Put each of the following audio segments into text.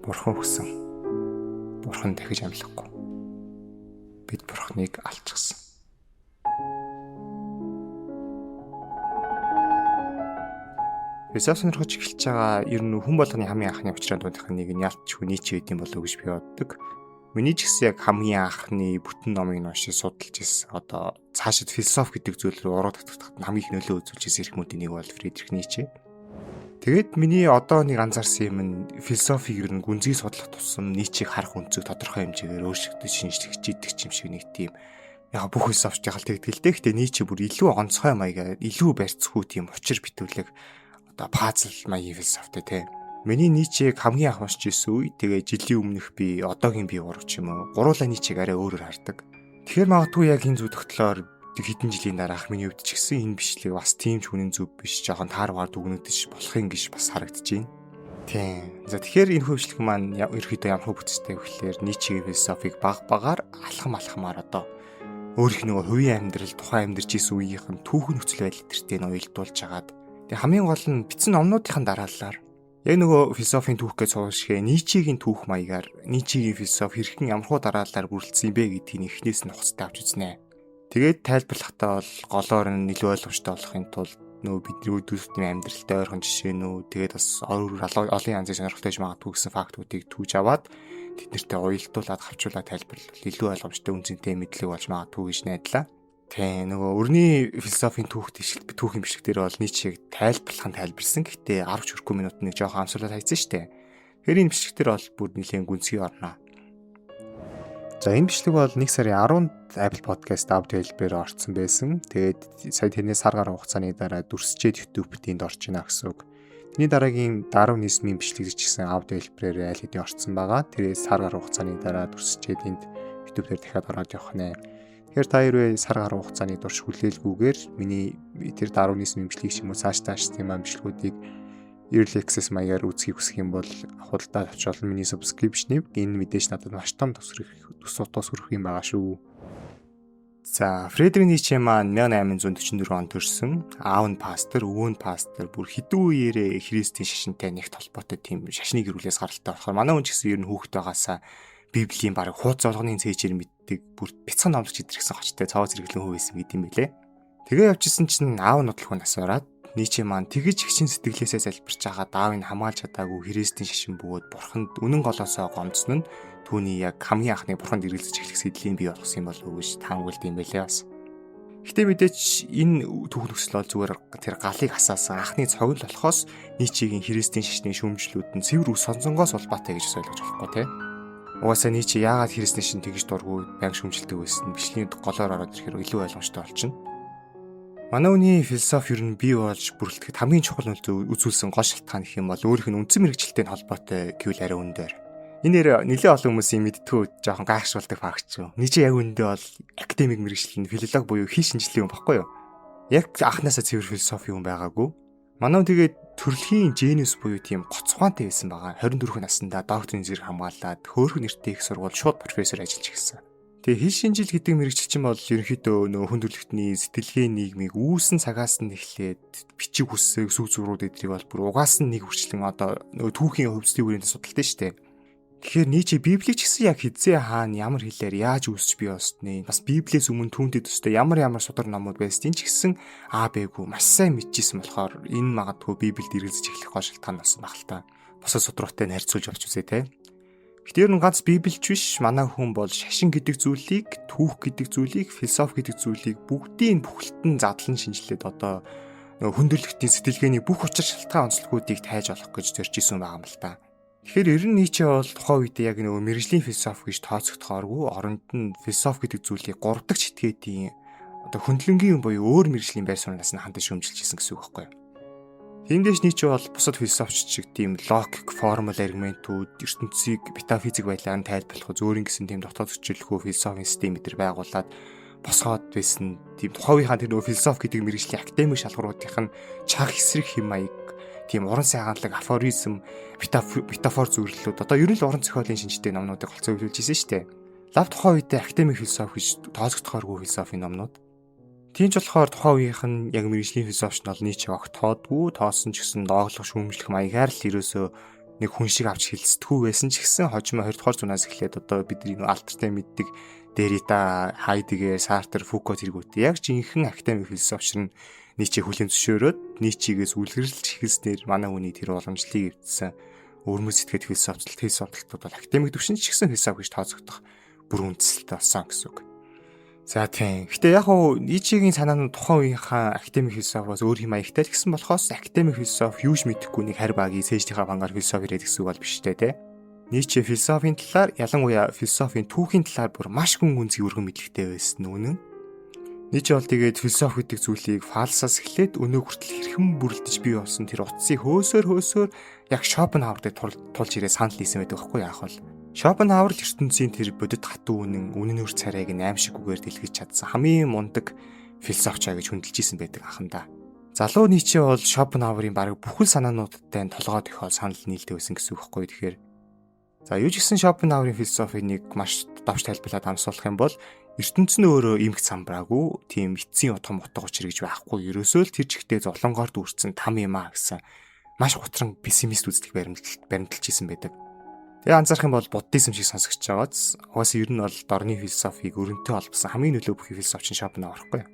Бурхан өгсөн. Бурхан дахиж амлахгүй. Бид Бурханыг алчихсан. Философи сонирхож эхэлж байгаа ер нь хүн болгоны хамгийн анхны учрын дундх нэг нь ялтчгүй Ницше гэдэг юм болов уу гэж би боддог. Миний ч гэсэн яг хамгийн анхны бүтэн номыг нь уншиж судалж ирсэн. Одоо цаашид философи гэдэг зүйл рүү уруу татгахад хамгийн их нөлөө үзүүлж ирсэн эрхмүүдийн нэг бол Фридрих Ницше. Тэгээд миний одоо нэг анзаарсан юм нь философиг ер нь гүнзгий судлах тусам Ницшег харах өнцөг тодорхой хэмжээгээр өөрчлөгдөж шинжлэгдэж идэг юм шиг нэг тийм яг бүх философч яхал тэгдэг л дээ. Гэтэ Ницше бүр илүү онцгой маягаар илүү барьцгүй тийм учир битвлэг одоо пазл маягийн философитой те. Миний Ницшег хамгийн анх уншиж ирсэн үе тэгээ жилийн өмнөх би одоогийн би гурав ч юм уу гуруула Ницшег арай өөрөөр хардаг. Тэгэхээр магадгүй яг энэ зүг тогтлоор хэдэн жилийн дараах миний хувьд ч гэсэн энэ бичлэг бас тийм ч үнэн зөв биш жоохон тааргаар дүгнэгдэж болох юм гэж бас харагдаж байна. Тийм. За тэгэхээр энэ хөвчлэг маань ерөөхдөө ямар хөө бүтцтэй вэ гэхээр Ницшегийн философиг баг багаар алхам алхмаар одоо өөрийнх нөгөө хувийн амьдрал тухайн амьдарч исэн үеийнх нь түүхэн нөхцөл байдал тэртээ нь уялдуулж хагаад тэг хамгийн гол нь бичсэн номнуудын дараалалаар яг нөгөө философийн түүх гэж цуул шигэ Ницшегийн түүх маягаар Ницшегийн философи хэрхэн ямархуу дараалалаар бүрэлдсэн бэ гэдгийг эхнээс нь ухацтай авч үзнэ. Тэгээд тайлбарлахдаа бол голоор нь илүү ойлгомжтой болохын тулд нөгөө бидний өдөр тутмын амьдралтай ойрхон жишээнүүд тэгээд бас олон янзын сонирхолтой ч магадгүй гэсэн фактуудыг түүж аваад тэд нартэй уялдуулаад хавчуулаад тайлбарлавал илүү ойлгомжтой үнцэнтэй мэдлэг болж магадгүй гэж найдлаа. Тийм нөгөө өрний философийн түүх түүхийн бичлэг дээр бол Ницшег тайлбарлах нь тайлбарсан. Гэхдээ 10 ч хүрэхгүй минут нэг жоохон амсуулаад хайцсан шүү дээ. Тэгэхээр энэ бичлэг дээр бол бүр нэлээд гүнзгий орно. За энэ бичлэг бол 1 сарын 10-нд Apple Podcast аудио хэлбэрээр орцсон байсан. Тэгээд сая тэрнээс сар гаруй хугацааны дараа дүрсчээд YouTube-д энд орж ийна гэсэн үг. Тэрний дараагийн Дарвинизмын бичлэг ч гэсэн аудио хэлбэрээр аль хэдийн орцсон байгаа. Тэрээс сар гаруй хугацааны дараа дүрсчээд энд YouTube дээр дахиад ороод явах нэ. Тэгэхээр та хэрвээ сар гаруй хугацааны турш хүлээлгүйгээр миний тэр Дарвинизмын бичлэгийг ч юм уу цааш тааш тийм бичлэгүүдийг early access маягаар үзхийг хүсэх юм бол худалдаа авч болно. Миний subscription-ыг энэ мэдээж надад маш том тус хүрэх юм байгаа шүү. За, Фридрих Ницше маань 1844 онд төрсөн. Аав нь пастор, өвөө нь пастор, бүр хэдэн үеэрээ Христийн шашинтай нэгт холбоотой тийм шашны гэр бүлээс гаралтай болохоор манай хүн ч гэсэн ер нь хүүхэд байгаасаа Библийн бараг хууц зовлгоны цээжээр мэддэг бүр бяцхан номлогч идэрхсэн хочтой цоо зэрэглэн хүү байсан гэдэм байлээ. Тэгээ явжсэн чинь аав нь удалгүй нас бараад Ницше маань тэгэж хичин сэтгэлээсээ залбирч байгаа даавыг хамгаалж чадаагүй Христийн шашин бөгөөд бурханд үнэн голоосоо гомдсон нь түүний яг хамгийн анхны бурханд эргэлзэж эхлэх сэдлийн бий болгосон юм болов уу гэж таамаглалт юм байлээ бас. Гэтэ мэдээч энэ түүх нөхцөл бол зүгээр тэр галыг асаасан анхны цог л болохоос Ницшегийн Христийн шашны шүүмжлүүд нь цэвэр үс сонсонгоос улбаатай гэж ойлгож болохгүй те. Угаасаа Ницше яагаад Христийн шин тэгж дургүй байнга шүүмжилдэг байсан бичлэгийн голоор ороод ирэхээр илүү ойлгомжтой болчихно. Манай үний философи ер нь бий болж бүрэлдэхэд хамгийн чухал нөлөө үзүүлсэн гол шалтгаан гэх юм бол өөрийнх нь үндсэн мэргэжилтэй холбоотой гэвэл арай өндөр. Энэ нэр нэлээд олон хүмүүсийн мэдтгүү жоохон гайхшруулдаг факт ч юм. Ницше яг үндэ бол академик мэргэжил нь филолог буюу хэл шинжилгээ юм баггүй юу? Яг анханасаа цэвэр философи юм байгаагүй. Манай хүн тэгээд төрөлхийн гениус буюу тийм гоц ухаантай байсан байгаа. 24 наснда докторийн зэрэг хамгаалаад хөөрхөн нэртэй их сургууль шууд профессор ажиллаж эхэлсэн. Тэгээ хэл шинжил гэдэг мэргэжил чинь бол ерөнхийдөө нөө хүн төрөлхтний сэтгэлгээ нийгмийг үүсэн цагаас нь эхлээд бичиг үсэг сүг зурууд эдрийг бол бүр угаас нь нэг хүрчлэн одоо нөө түүхийн хөвслийн хүрээнд судалдаг шүү дээ. Тэгэхээр Ницше Библийг ч гэсэн яг хизээ хаана ямар хэлээр яаж үүсч бий болсныг бас Библиэс өмнө түүнтэй төстэй ямар ямар судар номууд байсныг ч гэсэн аа бэгүй маш сайн мэдчихсэн болохоор энэ магадгүй Библиэд эргэлзэж эхлэх гол шалтгаан болсон байх л та. Бусад судруутай нь харьцуулж авч үзье те. Гэтэ ер нь ганц Библич биш манай хүн бол шашин гэдэг зүйлийг, түүх гэдэг зүйлийг, философи гэдэг зүйлийг бүгдийг бүхэлдэн задлан шинжилээд одоо хүндрэлтийн сэтгэлгээний бүх учир шалтгаан онцлогуудыг тайж олох гэж зорж исэн байгаа юм л та. Тэгэхээр ер нь Ницше бол тухайн үед яг нөгөө мэргэжлийн философи гэж тооцогдохооргүй оронд нь философи гэдэг зүйлийг гурав дахь читгээдийн одоо хөндлөнгийн буюу өөр мэргэжлийн байр сууриас нь хандаж шүүмжилж исэн гэсэн үг байхгүй юу? Тиймдээш Ницше бол бусад философч шиг тийм логик, формул аргументууд, ертөнцийг метафизик байдлаар нь тайлбарлах зөөрийн гэсэн тийм дотоод зөрчилдөхөө философийн систем эдэр байгуулад босгоод байсан. Тийм тухайн үеийн тэр нөгөө философи гэдэг мэргэжлийн академик шалгууруудынх нь чаг эсрэг хэм маяг тийм уран сайханлаг, афоризм, метафор зөвлөлүүд одоо ер нь л уран зохиолын шинжтэй номнуудыг голцоо өвлүүлж исэн шүү дээ. Лав тухайн үедээ академик философи гэж тооцогдохооргүй философийн номнууд. Тийм ч болохоор тухайн үеийнх нь яг мэргэжлийн философч нь бол Ницше огт тоодгүй, тоосон ч гэсэн дооглох шүүмжлэх маягаар л ерөөсөө Нэг хүн шиг авч хэлцдэггүй байсан ч гэсэн хожим 20 дугаар зуунаас эхлээд одоо бидний алдартай мэддэг Деррида, Хайдеггер, Сартр, Фуко тэргүүт яг жинхэнэ академик философч нь Ницше хүлээн зөвшөөрөөд Ницшегээс үлгэрлж эхэлснээр манай хүний тэр уламжлалыг эвдсэн өвөрмөц сэтгээд философчлалт философлтууд бол академик түвшинд ч гэсэн философи гэж тооцогдох бүр үндэслэлтэй болсон гэсэн үг. За тийм. Гэтэ яг уу Ницшегийн санаа нь тухайн үеийнхаа академик философоос өөр юм маягтай л гэсэн болохоос академик философи юу ч мэдэхгүй нэг харь багийн цээжлийнхаа бангаар философи яриад гэсэн үг бол биш үү те. Ницше философийн талаар, ялангуяа философийн түүхийн талаар бүр маш гүн гүнзгий өргөн мэдлэгтэй байсан нь үнэн. Ницше бол тэгээд философи гэдэг зүйлийг Фалсаас эхлээд өнөө хүртэл хэрхэн бүрэлдэж бий болсон тэр утсыг хөөсөөр хөөсөөр яг Шопенхауэр дээр тулж ирээ санал нийсэн байдаг байхгүй яах вэ? Шопенхауэр л ертөнцийн тэр бодит хатуу үнэн, үнэн үр царайг нь аимшиггүйгээр дэлгэж чадсан хамгийн мундаг философчаа гэж хүндэлж исэн байдаг анхандаа. Залуу Ницше бол Шопенхауэрийн бараг бүхэл санаануудтай толгой дохиол санал нийлдэг байсан гэсэн үг байхгүй. Тэгэхээр за юу ч гэсэн Шопенхауэрийн философийг нэг маш товч тайлбарлаад амсуулах юм бол ертөнц нь өөрөө эмх самбраагүй, тийм эцсийн утган утга учир гэж байхгүй. Ерөөсөө л тэр чигтээ зовлонгоор дүүрсэн там юм а гэсэн маш гутран пессимист үзлэг баримталж исэн байдаг. Тэгээ анзаарах юм бол буддизм шиг сонсогдож байгааз угаасаа ер нь бол дорны философийг өрөнтэй холбосон хамгийн нөлөө бүхий философч нь Шопенхауэр байхгүй юу?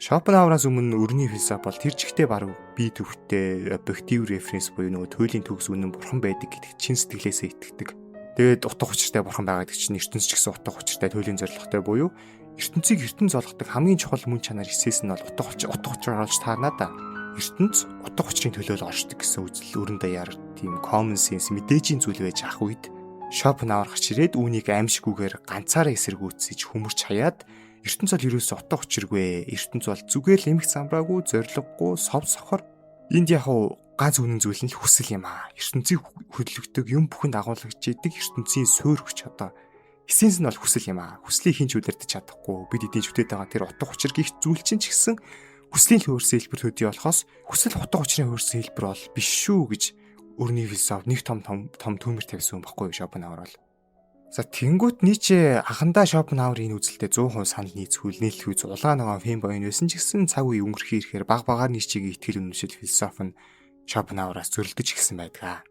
Шопенхауэраас өмнө өрний философи бол тэр чигтээ бараг бие төвхтэй объектив референс буюу нөгөө туйлын төгс үнэн бурхан байдаг гэдэг чин сэтгэлээсээ итгэдэг. Тэгээд утга учиртай бурхан байгаа гэдэг чинь ертөнц ч гэсэн утга учиртай туйлын зорилготой буюу ертөнцийг ертөнц болгодог хамгийн чухал мөн чанар эсээс нь бол утга учир утга учир оруулж таарна да. Ертөнц утга учирын төлөө л оршдог гэсэн үзэл өрөн даяар тийм common sense мэдээжийн зүйл байж ах үед Шопенхауэр гарч ирээд үүнийг аимшиггүйгээр ганцаараа эсэргүүцэж хүмүүрч хаяад ертөнц бол ерөөсөө утга учиргүй. Ертөнц бол зүгээр л эмх замбраагүй, зориггүй, сов сохор. Энд яг уу ганц үнэн зүйл нь л хүсэл юм аа. Ертөнцийг хөдөлгдөг, юм бүхэнд агуулгаж идэг ертөнцийн суур хүч одоо эссенс нь бол хүсэл юм аа. Хүслийг хэн ч удирдах чадахгүй. Бид эдийн жүтээд байгаа тэр утга учир гих зүйл чинь ч гэсэн хүслийн л хөөрсөн хэлбэр төдий болохоос хүсэл утга учирын хөөрсөн хэлбэр бол биш шүү гэж өрний философи нэг том том том түүмэр тавьсан юм баггүй Шопенхауэр бол. За тэнгуут Ницше анхандаа Шопенхауэрийн үзэлтэд 100% санал нийцгүй нийлэхгүй зулгаа нэгэн фэн боён байсан ч гэсэн цаг үе өнгөрөх ирэхээр баг багаар Ницшегийн итгэл үнэмшил философи нь Шопенхауэраас зөрөлдөж эхэлсэн байдаг.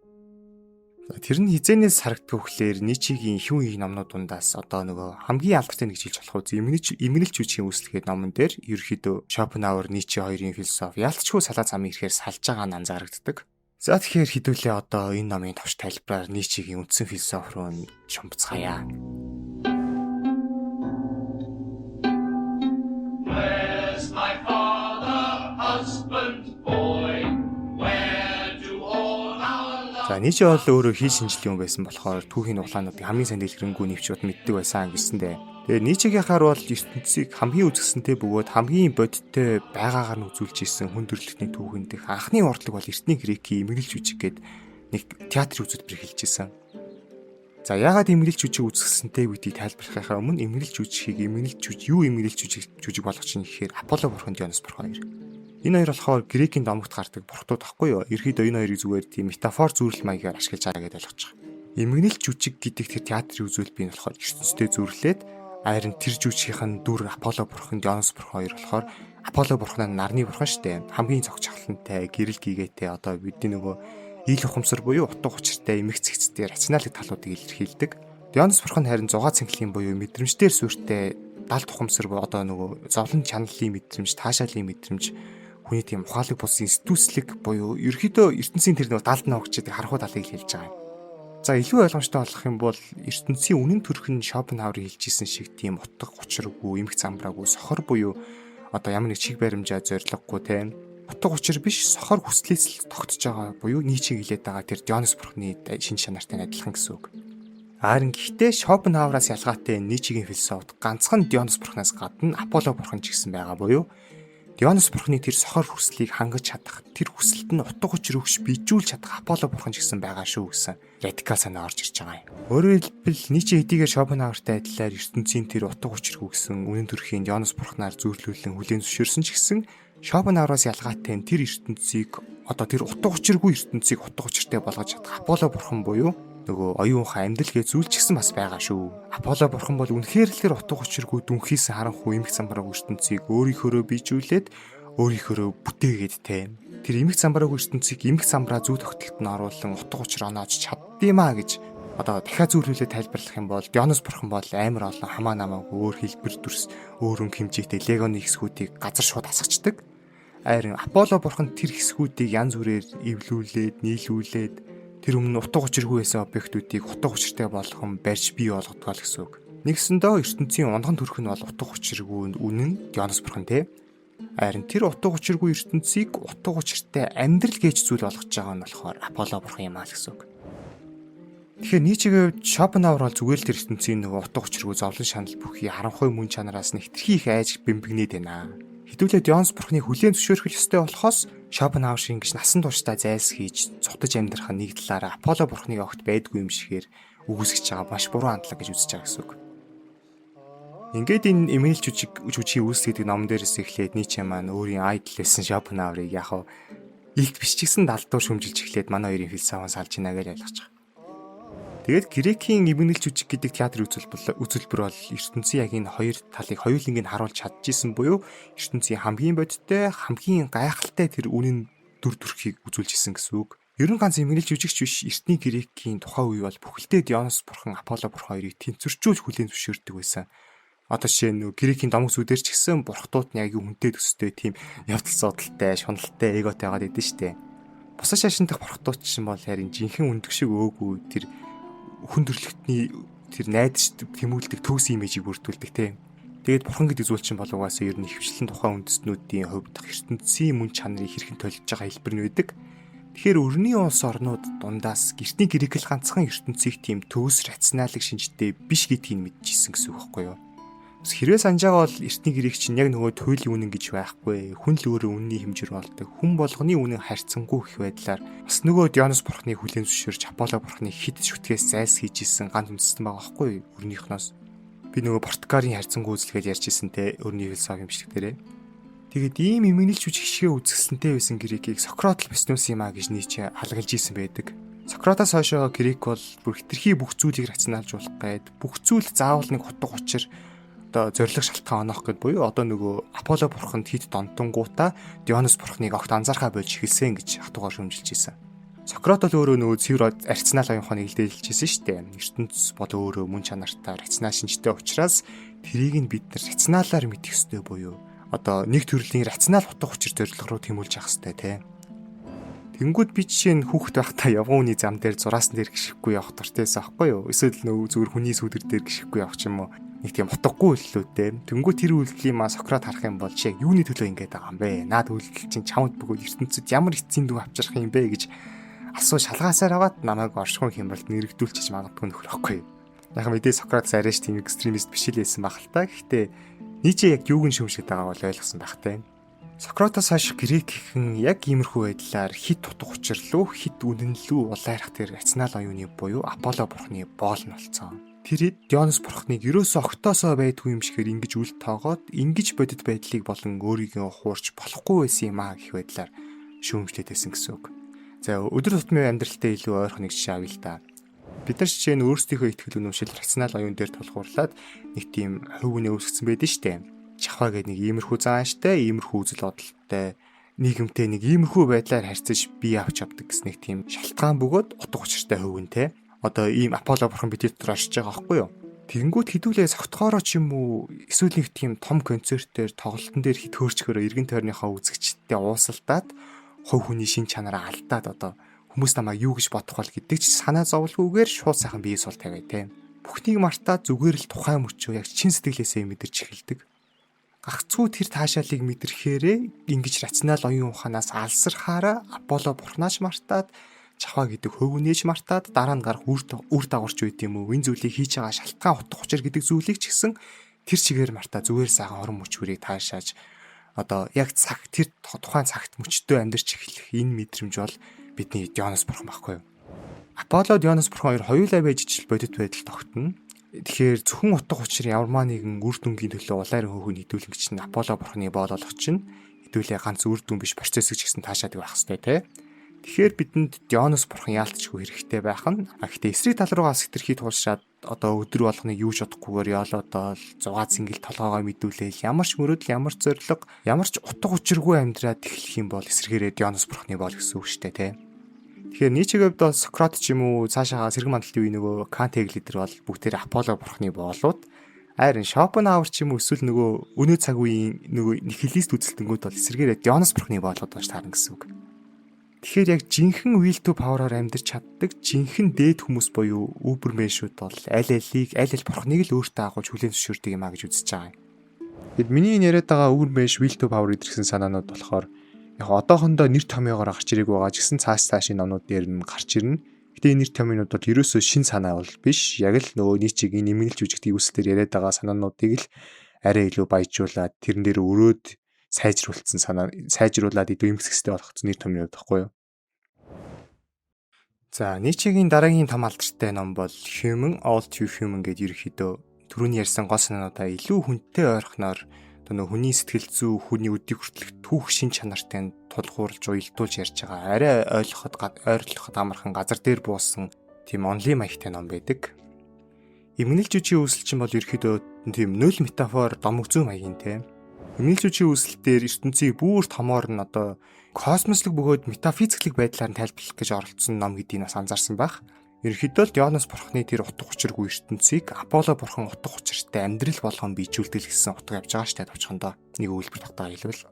За тэр нь хизээнээс харагдах вөхлөөр Ницшегийн их үеийн номнууд дундаас одоо нөгөө хамгийн алдартай нэг хэлж болох үз эмгэнэл жүжигийн үүсэлгээд номон дээр ерөөхдөө Шопенхауэр Ницше хоёрын философи ялцчгүй салаа замын ирэхээр салж байгаа нь анзаарагддаг. За тэгэхээр хэдүүлээ одоо энэ номын товч тайлбараар Ницшегийн үндсэн философи руу шумбацгаая. Where's my father, husband, boy? Where do all our За Ницше бол өөрөө хэл шинжлэлийн хүн байсан болохоор түүхийн улаануудыг хамгийн сайн дэлгэрэнгүй нэвчүүд мэддэг байсан гэсэндээ. Тэгээ Ницшегийнхаар бол ертөнцийг хамгийн үзэсгэлэнтэй бөгөөд хамгийн бодиттой байгаагаар нь үзүүлж исэн хүн төрөлхтний түүхэн дэх анхны урдлаг бол эртний Грекийн эмгэнэл жүжиг гээд нэг театрын үзүүлбэр хэлж исэн. За яагаад эмгэнэл жүжиг үзэсгэлэнтэй гэдгийг тайлбарлахынхаа өмнө эмгэнэл жүжигийг эмгэнэл жүжиг юу эмгэнэл жүжиг болгож чинь гэхээр Аполло бурхан, Дионис бурхан хоёр. Энэ хоёр болохоор Грекийн домогт гардаг бурхтууд байхгүй юу? Ерхэд энэ хоёрыг зүгээр тийм метафор зүрэл маягаар ашиглаж байгаа гэдээ ойлгож байгаа. Эмгэнэл жүжиг гэдэг тэр театрын үзүүлбэрийг болохоор ертөнцтэй зүрлээд харин тэр жүжигийнх нь дүр Аполло бурхан, Дионис бурхан хоёр болохоор Аполло бурхан нь нарны бурхан шүү дээ. Хамгийн цогц чахлантай, гэрэл гигээтэй одоо бидний нөгөө ил ухамсар буюу утга учиртай эмх цэгцтэй рационалын талуудыг илэрхийлдэг. Дионис бурхан харин зугаа цэнгэлийн буюу мэдрэмжээр суурьтай далд ухамсар буюу одоо нөгөө зовлон чаналлын мэдрэмж, таашаалын мэдрэмж хүний тийм ухаалаг бус институцлэг буюу ерөөхдөө ертөнцийн тэр нөгөө далд ногч гэдэг харахуу талыг хэлж байгаа юм. За илүү ойлгомжтой болох юм бол ертөнцийн үнэн төрх нь Шопенхауэрийн хэлж исэн шиг тийм утга учиргүй, эмх замбраагүй, сохор буюу одоо ямар нэг чиг баримжаа зориггүй тийм утга учир биш сохор хүслээс л тогтож байгаа буюу Ницше хэлээд байгаа тэр Дионис бурхны шин чанартай адилхан гэсэн үг. Харин гэхдээ Шопенхауэраас ялгаатай Ницшегийн философид ганцхан Дионис бурхнаас гадна Аполло бурхан ч гэсэн байгаа буюу Дионис бурхны тэр сохор хүслийг хангаж чадах, тэр хүсэлд нь утга учир өгч биежүүлж чадах Аполло бурхан ч гэсэн байгаа шүү гэсэн радикал санаа орж ирж байгаа юм. Өөрөөр хэлбэл Ницше хэдийгээр Шопенхауэртай адилаар ертөнцийн тэр утга учиргүй гэсэн үнэн төрхийн Дионис бурхнаар зүйрлүүлэн хүлээн зөвшөөрсөн ч гэсэн Шопенхауэраас ялгаатай нь тэр ертөнцийг одоо тэр утга учиргүй ертөнцийг утга учиртай болгож чадах Аполло бурхан буюу нөгөө оюун ухаан амьдрал гэж зүйл ч гэсэн бас байгаа шүү. Аполло бурхан бол үнэхээр л тэр утга учиргүй дүнхийсэн харанхуй эмх самбараг ертөнцийг өөрийнхөөрөө биежүүлээд өөрийнхөөрөө бүтээгээд те. Тэр эмх самбараагүй ертөнцийг эмх самбараа зүй тогтолтод нь оруулан утга учир оноож чаддгиймаа гэж одоо дахиад зүйлүүлээ тайлбарлах юм бол Дионис бурхан бол амар олон хамаа намаагүй өөр хэлбэр дүрс, өөр өнгө хэмжээтэй легоны хэсгүүдийг газар шууд асгачдаг. Харин Аполло бурхан тэр хэсгүүдийг янз бүрээр эвлүүлээд, нийлүүлээд тэр өмнө утга учиргүй байсан объектуудыг утга учиртай болгон барьж бий болгодог л гэсэн үг. Нэгсэндээ ертөнцийн унган төрх нь бол утга учиргүй үнэн Дионис бурхан те. Харин тэр утга учиргүй ертөнцийг утга учиртай амьдрал гэж зүйл болгож байгаа нь болохоор Аполло бурхан юм аа л гэсэн үг. Тэгэхээр Ницшегийн хувьд Шопенхауэр бол зүгээр л тэр ертөнцийн нөгөө утга учиргүй зовлон шанал бүхий харанхуй мөн чанараас нь хэтэрхий их айж бэмбэгнээд байна. Хэдүүлээ Дионис бурхныг хүлээн зөвшөөрөх ёстой болохоос Шопенхауэр шиг ингэж насан туршдаа зайлс хийж цутаж амьдрах нь нэг талаараа Аполло бурхныг огт байдгүй юм шигээр үгүйсгэж байгаа маш буруу хандлага гэж үзэж байгаа гэсэн үг. Ингээд энэ Эмээл жүжиг жүжигийн үүс гэдэг номон дээрээс эхлээд Ницше маань өөрийн айдол байсан Шопенхауэрыг яг хав илт биш ч гэсэн далдуур шүмжилж эхлээд манай хоёрын философи салж ийна гэж ойлгож байгаа. Тэгээд Грекийн эмгэнэл жүжиг гэдэг театрын үзүүлбэр бол ертөнцийн яг энэ хоёр талыг хоёуланг нь харуулж чадчихсан буюу ертөнцийн хамгийн бодиттой, хамгийн гайхалтай тэр үнэн дүр төрхийг үзүүлж исэн гэсэн үг. Ер нь ганц эмгэнэл жүжигч биш, эртний Грекийн тухайн үе бол бүхэлдээ Дионос бурхан, Аполло бурхан хоёрыг тэнцвэржүүлж хүлээн зөвшөөрдөг байсан. Одоо жишээ нь Грекийн домог зүудэр ч гэсэн бурхтууд нь яг хүнтэй төстэй тийм явдал зодолтой, шуналтай, эготой байгаад идэв штэ. Бусад шашин дах бурхтууд ч юм бол харин жинхэнэ өндөг шиг өөгүй тэр хүн төрөлхтний тэр найдаж тэмүүлдэг төгс имижийг бүрдүүлдэг те. Тэгээд бурхан гэдэг зүйл чинь бол угаасаа ер нь ихэвчлэн тухайн үндэстнүүдийн хувьд ертөнцийн мөн чанарыг хэрхэн толж байгаа хэлбэр нь байдаг. Тэгэхээр өрний улс орнууд дундаас гэртний грек л ганцхан ертөнцийг тийм төгс рационалыг шинжтэй биш гэдгийг мэдчихсэн гэсэн үг байхгүй юу? Хэрвээ санаж байгаа бол эртний грек чинь яг нөгөө туйлын үнэн гэж байхгүй. Хүн л өөрөө үнний хэмжээр болдог. Хүн болгоны үнэн харьцангуй гэх байдлаар бас нөгөө Дионис бурхныг хүлээн зөвшөөрч Аполло бурхныг хит шүтгэхээс зайлс хийж исэн ганц үндэстэн байгаа байхгүй юу? Өрнийхнөөс. Би нөгөө Португалын харьцангуй үзлэгээд ярьж исэн те өрний философи юмшлэг дээрээ. Тэгээд ийм эмгэнэл жүжиг хишгээ үзэсгэлэнтэй байсан грекийг Сократ л бяснуулсан юм а гэж Ницше халаглж исэн байдаг. Сократаас хойшоо грек бол бүр хитрхи бүх зүйлийг рационалжуулах гээд бүх зүйл заавал нэг утга учир одоо зориг шалтгаан оноох гэд буюу одоо нөгөө Аполло бурханд хит донтонгуудаа Дионис бурхныг огт анзаархаа болж эхэлсэн гэж хатуугаар шүүмжилж ирсэн. Сократ бол өөрөө нөгөө цэвэр рационал оюун ухааныг илдээлж ирсэн шүү дээ. ертөнц бол өөрөө мөн чанартай рационал шинжтэй учраас тэрийг нь бид нар рационалаар мэдэх ёстой буюу одоо нэг төрлийн рационал утга учир зорилго руу тэмүүлж явах ёстой те. Тэнгүүд би жишээ нь хүүхэд байхдаа явган хүний зам дээр зураасан дээр гიშгэхгүй явах дуртайсан аахгүй юу? Эсвэл нөгөө зүгээр хүний сүдэр дээр гიშгэхгүй явах ч юм уу. Нэг тийм утгагүй үйлдэлүүдтэй. Тэнгүүд тэр үйлдлийн маа Сократ харах юм бол чи яг юуны төлөө ингэж байгаа юм бэ? Наад үйлдэл чинь чамд бөгөөд ертөнцид ямар эцсийн дүн авчрах юм бэ гэж асуу шалгаасаар аваад намайг оршихуйн хямралд нэрэгдүүлчих магадгүй нөхөр аахгүй юу? Яг мэдээ Сократ арайш тийм экстремист биш л байсан байх л та. Гэхдээ Ницше яг юуг нь шүүмжлээд байгааг бол ойлгосон байх те. Сократаас хойш грек гихэн яг иймэрхүү байдлаар хит утга учирлуу, хит үнэнлүү улайрах тэр рационал оюуны буюу Аполло бурхны боол нь болцсон. Тэр Дионис бурхныг ерөөсөө огтоосоо байдгүй юм шигээр ингэж үл тоогоод ингэж бодит байдлыг болон өөрийгөө хуурч болохгүй байсан юм аа гэх байдлаар шүүмжлээд байсан гэсэн үг. За өдөр тутмын амьдралтай илүү ойрхон нэг жишээ авъя л да. Бид нар жишээ нь өөрсдийнхөө итгэл үнэмшил рационал оюун дээр тулгуурлаад нэг тийм хувь хүнээ үүсгэсэн байдаг шүү дээ. Чавхаа гэдэг нэг иймэрхүү зааштай, иймэрхүү үзэл бодолтой нийгэмтэй нэг иймэрхүү байдлаар харьцаж бие авч явдаг гэсэн нэг тийм шалтгаан бөгөөд утга учиртай хувь хүн те. Одоо ийм Аполло бурхан бидний дотор оршиж байгаа байхгүй юу? Тэгэнгүүт хідүүлээ согтохоороо ч юм уу эсвэл нэг тийм том концерт дээр тоглолтын дээр хит хөөрчгөрөө эргэн тойрныхоо үзэгчдтэй уусалтаад хувь хүний шин чанараа алдаад одоо хүмүүс намайг юу гэж бодох бол гэдэг ч санаа зовлгүйгээр шууд сайхан бие сул тавиа те. Бүхнийг мартаад зүгээр л тухайн мөчөө яг чин сэтгэлээсээ мэдэрч эхэлдэг. Гагцхүү тэр таашаалыг мэдрэхээрээ ингэж рационал оюун ухаанаас алсархаараа Аполло бурхнаач мартаад чавхаа гэдэг хувь хүнээч мартаад дараа нь гарах үр дагаварч байд юм уу? Энэ зүйлийг хийж байгаа шалтгаан утга учир гэдэг зүйлийг ч гэсэн тэр чигээр мартаа зүгээр сайхан орон мөч бүрийг таашааж одоо яг цаг тэр тухайн цагт мөчтөө амьдарч эхлэх энэ мэдрэмж бол бидний Дионос бурхан байхгүй юу? Аполло Дионос бурхан хоёр хоёулаа байж ижил бодит байдал тогтно. Тэгэхээр зөвхөн утга учир ямармаа нэгэн үр дүнгийн төлөө улайрын хөөхөн хэдүүлэн чинь Аполло бурханы боол болгох чинь хэдүүлээ ганц үр дүн биш процесс гэж гэсэн таашаадаг байх хэвээр те. Тэгэхээр бидэнд Дионис бурхан яалтчгүй хэрэгтэй байх нь. А гэхдээ эсрэг тал руугаа бас хэтэрхий тулшаад одоо өдөр болгоныг юу ч бодохгүйгээр ёолоодол зугаа цэнгэл толгоогоо мэдүүлээл ямар ч мөрөөдөл, ямар ч зориг, ямар ч утга учиргүй амьдраад эхлэх юм бол эсрэгээрээ Дионис бурханы боол гэсэн үг шүү дээ, тэ. Тэгэхээр Ницшегийн хувьд бол Сократ ч юм уу, цаашаа сэргэн мандалтын үе нөгөө Кант, Хегел дээр бол бүгдээр Аполло бурханы боолууд. Харин Шопенхауэр ч юм уу, эсвэл нөгөө өнөө цаг үеийн нөгөө нихилист үзэлтэнгүүд бол эсрэгээрээ Дионис бурханы боолууд болж таарна гэсэн үг. Тэгэхээр яг жинхэнэ will to power-аар амьдарч чаддаг жинхэнэ дээд хүмүүс буюу Übermensch-үүд бол аль алийг, аль аль бурхныг л өөртөө агуулж хүлээн зөвшөөрдөг юм а гэж үзэж байгаа юм. Тэгэд миний энэ яриад байгаа Übermensch, will to power гэдэрсэн санаанууд болохоор яг одоохондоо нэр томьёогоор гарч ирээгүй байгаа ч гэсэн цааш цаашийн номнууд дээр нь гарч ирнэ. Гэтэ энэ нэр томьёонууд бол ерөөсөө шин санаа бол биш. Яг л нөгөө Ницшегийн эмгэнэлт жүжигтийн үүсэл дээр яриад байгаа санаануудыг л арай илүү баяжуулаад, тэрэн дээр өрөөд сайжруулсан санаа, сайжруулад илүү эмгсэгстэй болгоцсон нэр томьёо байхгүй юу? За, Ницшегийн дараагийн том алдартай ном бол Human, All Too Human гэдэг, ерөнхийдөө түрүүний ярьсан гол санаануудаа илүү хүнтэй ойрхоноор, одоо нөх хүний сэтгэл зүй, хүний өдийг хүртэлх түүх шин чанартай тулгуурлаж, уялдуулж ярьж байгаа. Арай ойлгоход амархан, газар дээр буусан тийм онлын маягтай ном байдаг. Эмгэнэл жүжигийн үүсэл чинь бол ерөнхийдөө тийм нөл метафор, домог зүй маягийн, те. Эмгэнэл жүжигийн үүсэл дээр ертөнцийг бүр томоор нь одоо космослог бөгөөд метафизиклэг байдлаар нь тайлбарлах гэж оролцсон ном гэдгийг бас анзаарсан байх. Ерөнхийдөө л Дионос бурхны тэр утга учиргүй ертөнцийг Аполло бурхан утга учиртай амьдрал болгон биежүүлдэг гэсэн утга явж байгаа штэ, товчхондоо. Нэг өгүүлбэр тогтоо хэлбэл.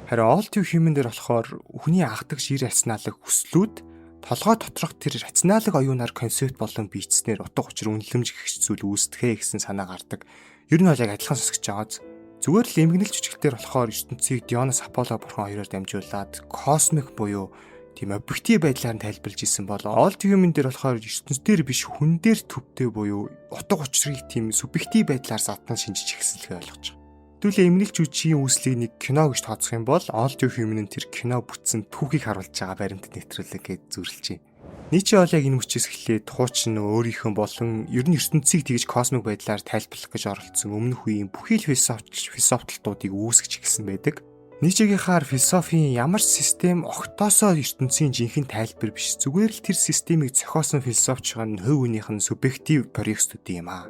Харин All Too Human дээр болохоор хүний анхдагч иррационалог хүслүүд толгой доторх тэр рационалог оюунаар концепт болон биецснээр утга учир, үнэлэмж гэх зүйл үүсдэхээ гэсэн санаа гардаг. Ер нь бол яг адилхан сонсогдож байгааз. Зүгээр л эмгэнэл жүжигтэр болохоор ертөнцийг Дионос, Аполло бурхан хоёроор дамжуулаад космик буюу тийм объектив байдлаар нь тайлбарлаж исэн бол All Too Human дээр болохоор ертөнц дээр биш, хүн дээр төвтэй буюу утга учирыг тийм субъектив байдлаар задан шинжиж эхэлсэн л ойлгож байгаа. Хэдүүлээ эмгэнэл жүжигийн үүслийг нэг кино гэж тооцох юм бол All Too Human нь тэр кино бүтсэн түүхийг харуулж байгаа баримтат нэвтрүүлэг гэж зүрлэж байна. Ницше бол яг энэ мөчөөс эхлээд хуучин өөрийнхөө болон ер нь ертөнцийг тэгж космик байдлаар тайлбарлах гэж оролцсон өмнөх үеийн бүхий л философчлтуудыг үүсгэж эхэлсэн байдаг. Ницшегийнхаар философийн ямар ч систем огтоосоо ертөнцийн жинхэнэ тайлбар биш. Зүгээр л тэр системийг зохиосон философчийн хувь хүнийх нь субъектив проекцүүд юм аа.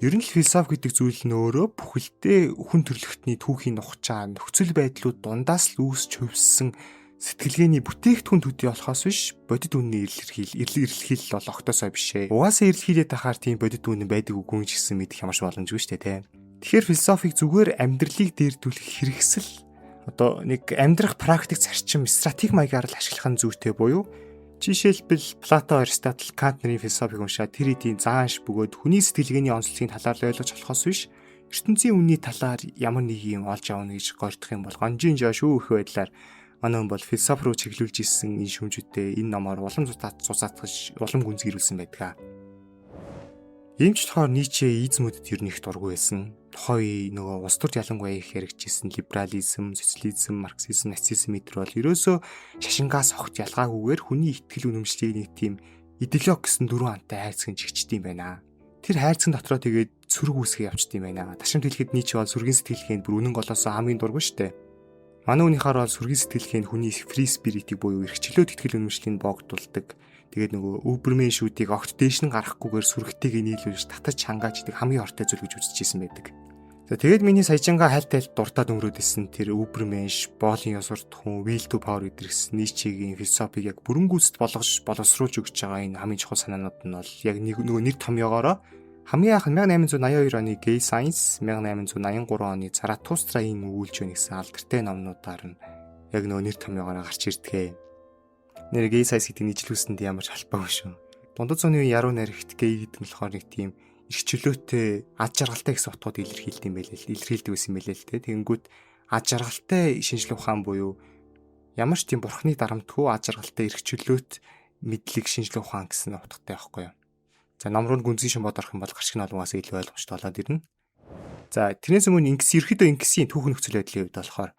Ер нь л философи гэдэг зүйл нь өөрөө бүхэлдээ хүн төрөлхтний түүхийн нухчаа нөхцөл байдлууд дундаас л үүсч хувьссан сэтгэлгээний бүтээгдэхүүн төдий болохоос биш, бодит үнний эрэлхийлэл бол огтоосоо биш ээ. Угаасаа эрэлхийлээд байхаар тийм бодит үнэн байдаг үгүй ч гэсэн мэдэх ямар ч боломжгүй шүү дээ, тэ. Тэгэхээр философиг зүгээр амьдралыг дээрдүүлэх хэрэгсэл, одоо нэг амьдрах практик зарчим, стратеги маягаар л ашиглах нь зүйтэй буюу жишээлбэл Плато, Аристотл, Кант нарын философиг уншаад тэр эдийн заанш бөгөөд хүний сэтгэлгээний онцлогийн талаар л ойлгож болохоос биш, ертөнцийн үнний талаар ямар нэг юм олж авна гэж гордох юм бол гонжин жоо шүү. Их байдлаар манай хүн бол философи руу чиглүүлж исэн энэ шүүмжүүдээ энэ номоор улам зузаатгаж, улам гүнзгийрүүлсэн байдаг. Ийм ч болохоор Ницше измүүдэд ер нь их дургүй байсан. Тухайн үе нөгөө улс төрд ялангуяа их яригдчихсэн либерализм, социализм, марксизм, нацизм мэдэр бол ерөөсөө шашингаас огт ялгаагүйгээр хүний итгэл үнэмшлийг нэг тийм идеологи гэсэн дөрвөн антай хайрцагт чигчдэг юм байна. Тэр хайрцаг дотроо тэгээд сөрөг үүсгээ явчд юм байна. Ташамт хэлэхэд Ницше бол сүргийн сэтгэлгээнд бүр үнэн голоосоо хамгийн дургүй штэ. Манай үнийхаар бол сүргийн сэтгэлгээнд хүний free spirit-ийг буюу эрх чөлөөт итгэл үнэмшлийг боогдуулдаг. Тэгээд нөгөө Übermensch-үүдийг огт дээш нь гарахгүйгээр сүрэгтэйг нийлүүлж татаж хангааж идэг хамгийн хортой зүйл гэж үзчихсэн байдаг. За, тэгээд миний саяжингаа хайлт хайлт дуртад өнгөрөөд исэн тэр Übermensch, боолын ёс суртахуун, will to power гэдэрсэн Ницшегийн философиг яг бүрэн гүйцэд болгож боловсруулж өгч байгаа энэ хамгийн чухал санаанууд нь бол яг нэг нөгөө нэр томьёогоороо хамгийн анх 1882 оны Gay Science, 1883 оны Заратустраийн өгүүлж байна гэсэн алдартай номнуудаар нь яг нөгөө нэр томьёогоороо гарч ирдэг. Нэр Gay Science гэдэг нийтлүүлсэнд ямар ч холбоогүй шүү. Дундад зууны үеийн яруу найрагт gay гэдэг нь болохоор нэг тийм эрх чөлөөтэй, ад жаргалтай гэсэн утгууд илэрхийлдэг юм байлээ. Илэрхийлдэг байсан юм байлээ л те. Тэгэнгүүт ад жаргалтай шинжлэх ухаан буюу ямар ч тийм бурхны дарамтгүй ад жаргалтай, эрх чөлөөт мэдлэг, шинжлэх ухаан гэсэн утгатай байхгүй юу. За, ном руу гүнзгий шин бод орох юм бол гарчиг нь олонгоос илүү ойлгомжтой болоод ирнэ. За, тэрнээс өмнө Ингэс, ерөөхдөө Ингэсийн түүхэн нөхцөл байдлын хувьд болохоор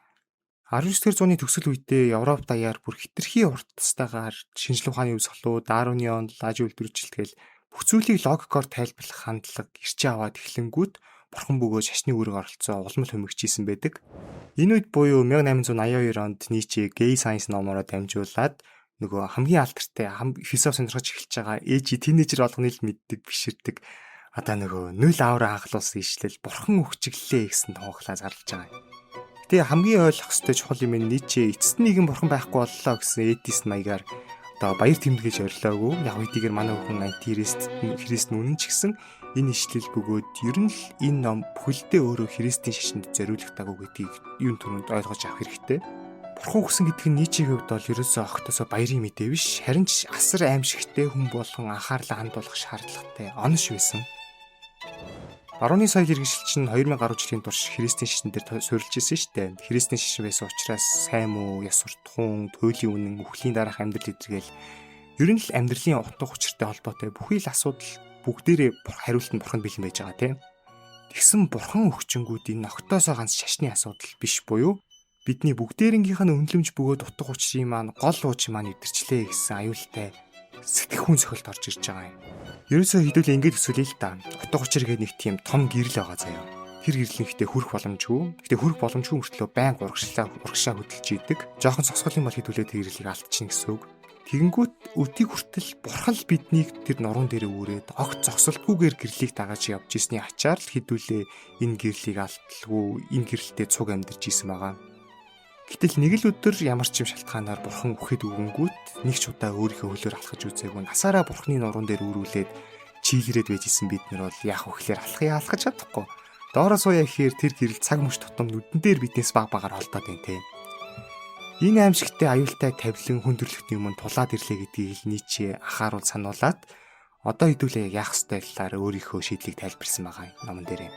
19 дэх зууны төгсгөл үедээ Европ даяар бүр хэтэрхий хурдтайгаар шинжлэх ухааны өвсгөлүү, Дарвины онол, аж үйлдвэрчлэлт гээл бүх зүйлийг логикоор тайлбарлах хандлага ирчээ аваад эхлэнгүүт бурхан бөгөөд шашны үүрэг оролцоо улам л хумигчийсэн байдаг. Энэ үед буюу 1882 онд Ницше Gay Science номороо дамжуулаад Нөгөө хамгийн алдартай, философи сонирхож эхэлж байгаа ээжи teenager болгоны л мэддэг, биширдэг одоо нөгөө нүл авра анхлуулсан ишлэл "Бурхан үхчихлээ" гэсэн тунхаглаа зарлаж байгаа юм. Гэтэ хамгийн ойлгох ёстой чухал юм нь Ницше эцэст нь нэгэн бурхан байхгүй боллоо гэсэн atheist маягаар одоо баяр тэмдэглэж орилоогүй. Яг хэдийгээр манай хүн антихрист, Христ үнэн ч гэсэн энэ ишлэл бөгөөд ер нь л энэ ном бүхэлдээ өөрөө Христийн шашинд зориулагдаагүй гэдгийг юун түрүүнд ойлгож авах хэрэгтэй. Бурхан үхсэн гэдэг нь Ницшегийн хувьд бол ерөөсөө огтосоо баярын мэдээ биш. Харин ч асар аимшигтэй, хүн болгон анхаарлаа хандуулах шаардлагатай онош байсан. Барууны соёл иргэншил чинь 2000 гаруй жилийн турш Христийн шашин дээр суурилж ирсэн шүү дээ. Христийн шашин байсан учраас сайн муу, ёс суртахуун, туйлын үнэн, үхлийн дараах амьдрал эдэргээл ер нь л амьдралын утга учиртай холбоотой бүхий л асуудал бүгдээрээ хариулт нь бурханд бэлэн байж байгаа, тийм. Тэгсэн бурхан үхчингүүд энэ огтоосоо ганц шашны асуудал биш буюу бидний бүгдээрэнгийнх нь үнэлэмж бөгөөд утга учирын маань гол уучин маань эвдэрчлээ гэсэн аюултай сэтгэхүйн цохилт орж ирж байгаа юм. Ерөөсөө хэдүүлээ ингэж төсөөлье л да. Утга учир гэдэг нэг тийм том гэрэл байгаа заяа. Тэр гэрлэн гэхдээ хүрэх боломжгүй. Гэхдээ хүрэх боломжгүй мөртлөө байнга урагшаа хөдөлж идэг. Жоохон зогсгол юм бол хэдүүлээ тэр гэрлийг алдчихна гэсэн үг. Тэгэнгүүт өдийг хүртэл бурхан л биднийг тэр нуруунд дээр үүрээд огт зогсолтгүйгээр гэрлийг дагаж явж ирсний ачаар л хэдүүлээ энэ гэрлийг алдалгүй, энэ гэрэлтэй цуг амьдарч исэн байгаа. Гэтэл нэг л өдөр ямар ч юм шалтгаанаар бурхан үхэд өгөнгүүт нэг ч удаа өөрийнхөө хөлөөр алхаж үзээгүй, насаараа бурханы нуруунд дээр үүрүүлээд чийлрээд байж исэн бид нар бол яах вэ гэхээр алхах алхаж чадахгүй. Доороо сууя гэхээр тэр гэрэл цаг мөч тутам нүдэн дээр биднээс баг багаар холдоод байна те. Энэ аимшигтай аюултай тавилан хүн төрөлхтний өмнө тулаад ирлээ гэдгийг л Ницше анхааруул сануулад одоо хэдүүлээ яах ёстой талаар өөрийнхөө шийдлийг тайлбарсан байгаа номон дээр юм.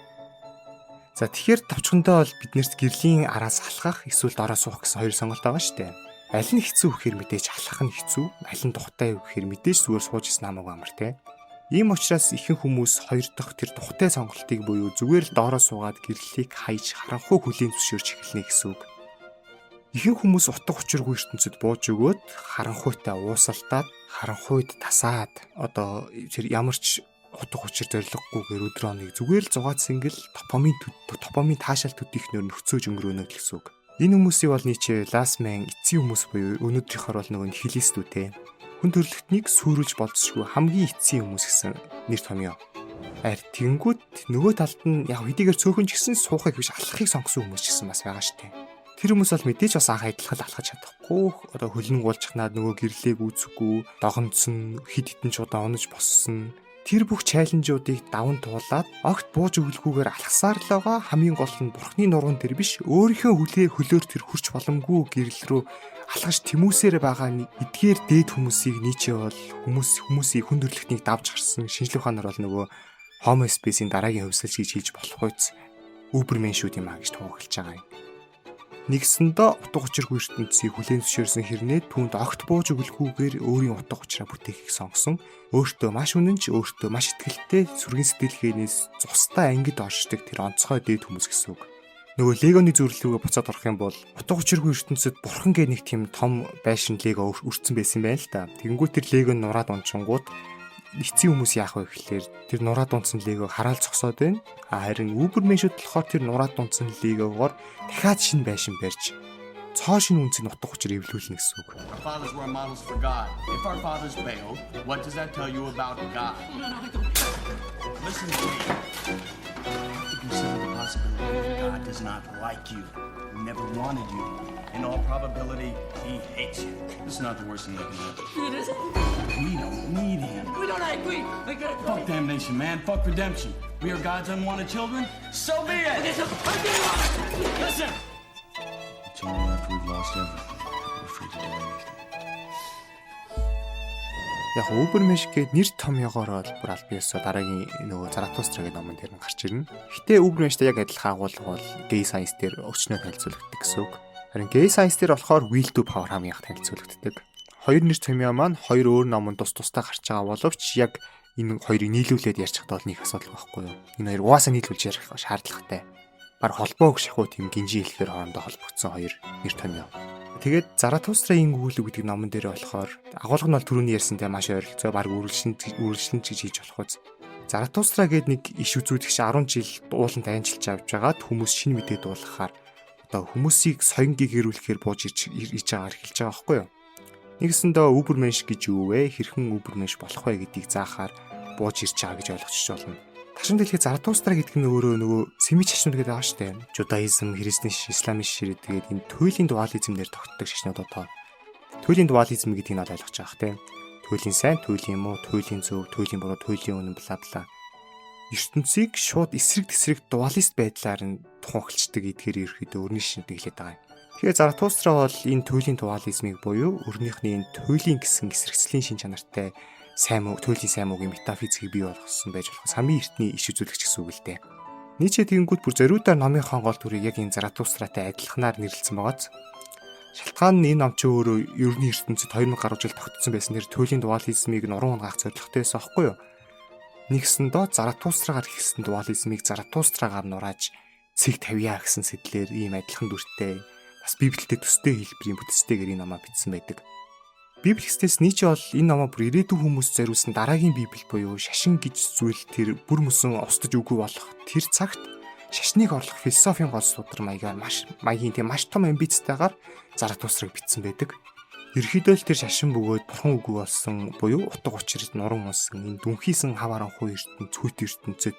За, тэгэхээр товчхондоо бол биднэрт гэрлийн араас алхах эсвэл дороо суух гэсэн хоёр сонголт байгаа шүү дээ. Аль нь хэцүү гэхээр мэдээж алхах нь хэцүү, аль нь тухтай гэхээр мэдээж зүгээр сууж исэн хамаагүй амар те. Ийм учраас ихэнх хүмүүс хоёр дахь тэр тухтай сонголтыг буюу зүгээр л доороо суугаад гэрлийг хайж харанхуй хүлээн зөвшөөрч эхэлнэ гэсэн үг. Ихэнх хүмүүс утга учиргүй ертөнцөд бууж өгөөд харанхуйтай уусалтаад, харанхуйд тасаад, одоо тэр ямар ч утга учир зорилгогүйгээр өдөр хоног зүгээр л зугаат сэнгэл допамин таашаал төдийхнөр нөхцөөж өнгөрөөнө л гэсэн үг. Энэ хүмүүсийг бол Ницше last man, эцсийн хүмүүс буюу өнөөдрийнхөр бол нөгөө нихилистүүд те. Хүн төрөлхтнийг сүрүүлж болзошгүй хамгийн эцсийн хүмүүс гэсэн нэр томьёо. Харин тэгэнгүүт нөгөө талд нь яг хэдийгээр цөөхөн ч гэсэн суухыг биш, алхахыг сонгосон хүмүүс ч гэсэн бас байгаа штэ. Тэр хүмүүс бол мэдээж бас анх адилхан алхаж чадахгүй, одоо хөлн гулжхнаад нөгөө гэрлийг үүсэхгүй, догонцсон, хэд хэдэн ч удаа унаж боссон, тэр бүх challenge уудыг даван туулаад огт бууж өглөхгүйгээр алхасаар л байгаа. Хамгийн гол нь бурхны нуруунд дээр биш, өөрийнхөө хөлөөр тэр хүрч боломгүй гэрэл рүү алхаж тэмүүлсээр байгаа эдгээр дээд хүмүүсийг Ницше бол хүмүүсийг, хүн төрөлхтнийг давж гарсан шинжлэх ухаанаар бол нөгөө Homo species-ийн дараагийн хувьсгалч гэж хэлж болох үз Übermensch үүд юм а гэж тунхаглаж байгаа юм. Нэгсэндээ утга учиргүй ертөнцийг хүлээн зөвшөөрсөн хэрнээ түүнд огт бууж өглөхгүйгээр өөрийн утга учираа бүтээхийг сонгосон. Өөртөө маш үнэнч, өөртөө маш итгэлтэй, сүргэн сэтгэлгээнээс цустай ангид оршдог тэр онцгой дээд хүмүүс гэсэн үг. Нөгөө Легоны зүрэл рүүгээ буцаад орох юм бол утга учиргүй ертөнцид бурхан гэх нэг тийм том байшин Лего өртсөн байсан юм байна л да. Тэгэнгүүт тэр Лего нураад унчингууд эцсийн хүмүүс яах вэ гэхлээр тэр нураад унтсан Лего хараал зогсоод байна. А харин Übermensch үүд болохоор тэр нураад унтсан Легогоор дахиад шинэ байшин барьж цоо шинэ үнцийг утга учир эвлүүлнэ гэсэн үг. Our fathers were models for God. If our fathers failed, what does that tell you about God? Listen to me. You have to consider the possibility that God does not like you, never wanted you. In all probability, he hates you. This is not the worst thing that can happen. It isn't. We don't need him. We don't agree. I gotta Fuck damnation, man. Fuck redemption. We are God's unwanted children. So be it. Okay, so Listen. It's only after we've lost everything that we're free to do anything. Яг Übermensch гээд нэр томьёогоор бол бүр аль биесоо дараагийн нөгөө Заратустра гэдэг номон дээр нь гарч ирнэ. Гэтэ Übermensch тэй яг адилхан агуулга бол Gay Science дээр өчнөө танилцуулагддаг гэсэн үг. Харин Gay Science дээр болохоор Will to Power хамгийн их танилцуулагддаг. Хоёр нэр томьёо маань хоёр өөр номонд тус тустай гарч байгаа боловч яг энэ хоёрыг нийлүүлээд ярьчих бол нэг асуудал байхгүй юу? Энэ хоёр угаасаа нийлүүлж ярих шаардлагатай. Баг холбоо өгш шахуу тийм гинжин хэлэхээр хоорондоо холбогдсон хоёр нэр томьёо. Тэгээд Заратустрагийн өгүүлэг гэдэг номон дээр болохоор агуулга нь бол түрүүний ярьсантай маш ойролцоо, баг үргэлжлэн гэж хэлж болох үз. Заратустра гээд нэг иш үзүүлэгч 10 жил ууланд анжилж авч байгаад хүмүүс шинэ мэдээ дуулгахаар одоо хүмүүсийг соён гэрүүлэхээр бууж ирж байгаагаар хэлж байгаа байхгүй юу? Нэгсэндээ Übermensch гэж юу вэ? Хэрхэн Übermensch болох вэ гэдгийг заахаар бууж ирж байгаа гэж ойлгочих болно. Ташин дэлхий Заратустра гэдэг нь өөрөө нөгөө семит шашнууд гэдэг байгаа шүү дээ. Judaism, Христийн, Исламын ширээ тэгээд энэ туйлын дуализм дээр тогтдог шашнууд одоо. Туйлын дуализм гэдгийг нь ойлгож байгаа хэ. Туйлын сайн, туйлын муу, туйлын зөв, туйлын буруу, туйлын үнэн бла бла. ертөнцийг шууд эсрэг тесрэг дуалист байдлаар нь туханхалчдаг гэдгээр ерөөхдөө өрний шинэдэг хэлээд байгаа юм. Тэгэхээр Заратустра бол энэ туйлын дуализмыг буюу өрнийхний энэ туйлын гэсэн эсрэгцлийн шин чанартай сайн муу туйлын сайн муугийн метафизикийг бий болгосон байж болох самын эртний иш үзүүлэгч гэсэн үг л дээ. Нийче тэгэнгүүт бүр зориудаар номынхоо гол дүрийг яг энэ Заратустратай адилханаар нэрлэлсэн байгааз. Шалтгаан нь энэ ном чи өөрөө ерний ертөнцид 2000 гаруй жил тогтсон байсан тэр туйлын дуализмыг нуруу унгаах зорилготой байсан аахгүй юу? Нэгсэндөө Заратустрагаар ихсэн дуализмыг Заратустрагаар нурааж цэг тавья гэсэн сэтлэр ийм адилхан дүртэй бас Библиэд төстэй хэлбэрийн бүтцтэйгээр энэ номоо бичсэн байдаг. Библи гэснээс Нийче бол энэ номоо бүр ирээдүйн хүмүүст зориулсан дараагийн Библи буюу шашин гэж зүйл тэр бүр мөсөн устж үгүй болох тэр цагт шашныг орлох философийн гол судар маягаар маш маягийн тийм маш том амбицтайгаар Заратустраг бичсэн байдаг. Ерөнхийдөө л тэр шашин бөгөөд бурхан үгүй болсон буюу утга учир нуран унсан энэ дүнхийсэн хав аранхуй ертөнц хүйтэн ертөнцид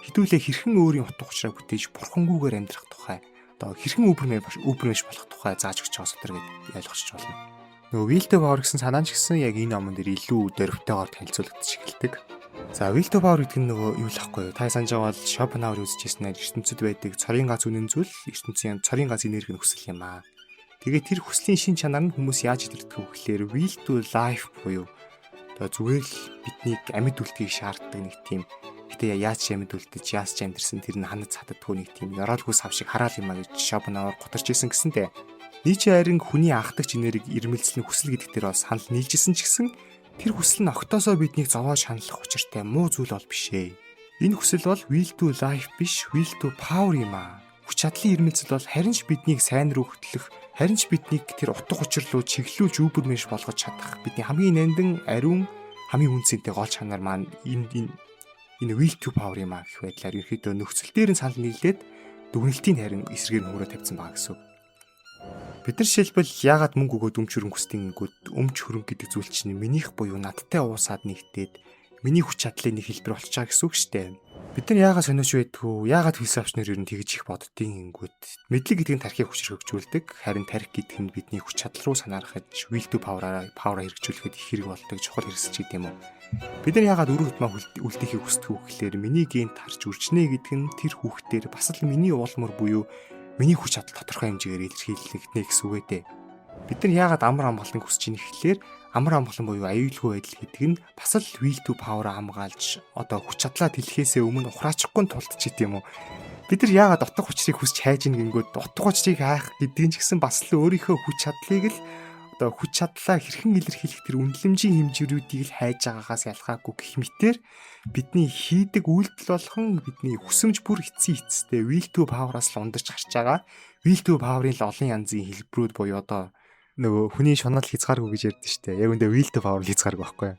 хэдүүлээ хэрхэн өөрийн утга учираа бүтээж бурхангүйгээр амьдрах тухай одоо хэрхэн Übermensch болох тухай зааж өгч байгаа судар гэдээ ойлгочих болно. Нөгөө Will to Power гэсэн санаа ч гэсэн яг энэ номон дээр илүү дөрвтэйгээр танилцуулагдчих эхэлдэг. За Will to Power гэдэг нь нөгөө юу л ахгүй юу? Та санаж байгаа бол Schopenhauer үзчихсэн ертөнцид байдаг цорын гац үнэн зүйл ертөнцийн цорын гац энерги нь хүсэл юм аа. Тэгээ тэр хүслийн шин чанар нь хүмүүс яаж илэрдэг вэ гэхлээр will to life буюу одоо зүгээр л биднийг амьд үлдэхийг шаарддаг нэг тийм. Гэтэ яаж ч амьд үлдэж, яаж ч амьдэрсэн тэр нь ханаж цаддаггүй нэг тийм ёроолгүй сав шиг хараал юм а гэж Шопенхауэр гутарч исэн гэсэнтэй. Нийче харин хүний анхдагч энерги ирмэлцэл нь хүсэл гэдэг дээр бол санал нийлжсэн ч гэсэн тэр хүсэл нь огтоосоо биднийг зовоо шаналлах учиртай муу зүйл бол биш ээ. Энэ хүсэл бол will to life биш, will to power юм аа. Хүч чадлын ирмэлцэл бол харин ч биднийг сайн руу хөтлөх, харин ч биднийг тэр утга учир руу чиглүүлж Übermensch болгож чадах бидний хамгийн нандин, ариун, хамгийн үнцэнтэй гол чанар маань энэ энэ энэ will to power юм а гэх байдлаар ерөнхийдөө нөхцөл дээр нь санал нийлээд дүгнэлтийн харин эсрэгээр нь хөрөө тавьсан байгаа гэсэн үг. Бид нар жишээлбэл яагаад мөнгө өгөөд өмч хөрөнгө хүсдэг гингүүд өмч хөрөнгө гэдэг зүйл чинь минийх буюу надтай уусаад нэгтээд миний хүч чадлын нэг хэлбэр болчих байгаа гэсэн үг шүү дээ. Бид нар яагаад сониуч байдгүй, яагаад философч нар ер нь тэгж их боддгийг гингүүд мэдлэг гэдэг нь тархийг хүчээр хөгжүүлдэг, харин тархи гэдэг нь бидний хүч чадал руу санаархаж will to power-аараа power хэрэгжүүлэхэд их хэрэг болдог чухал хэрэгсэл ч гэдэм үү. Бид нар яагаад өрөө тутмаа үлдээхийг хүсдэг вэ гэхлээр миний гент харж үржинэ гэдэг нь тэр хүүхдээр бас л миний уулмөр буюу миний хүч чадал тодорхой хэмжээгээр илэрхийлэгдэнэ гэсэн үг ээ. Бид нар яагаад амар амгалан хүсэж ийн гэхлээр амар амгалан буюу аюулгүй байдал гэдэг нь бас л will to power хамгаалж одоо хүч чадлаа тэлэхээсээ өмнө ухраачихгүй тулд ч гэдэм үү. Бид нар яагаад утга учирыг хүсч хайж ийн гингүүд утга учирыг хайх гэдэг нь ч гэсэн бас л өөрийнхөө хүч чадлыг л одоо хүч чадлаа хэрхэн илэрхийлэх тэр үнэлэмжийн хэмжүүрүүдийг л хайж байгаагаас ялгаагүй гэх мэтэр бидний хийдэг үйлдэл болгон бидний хүсэмж бүр эцсийн эцэстээ will to power-аас л ундарч гарч байгаа. Will to power-ын л олон янзын хэлбэрүүд буюу одоо нөгөө хүний шунал хязгааргүй гэж ярьдэн штэ. Яг үндэ will to power хязгааргүй байхгүй юу?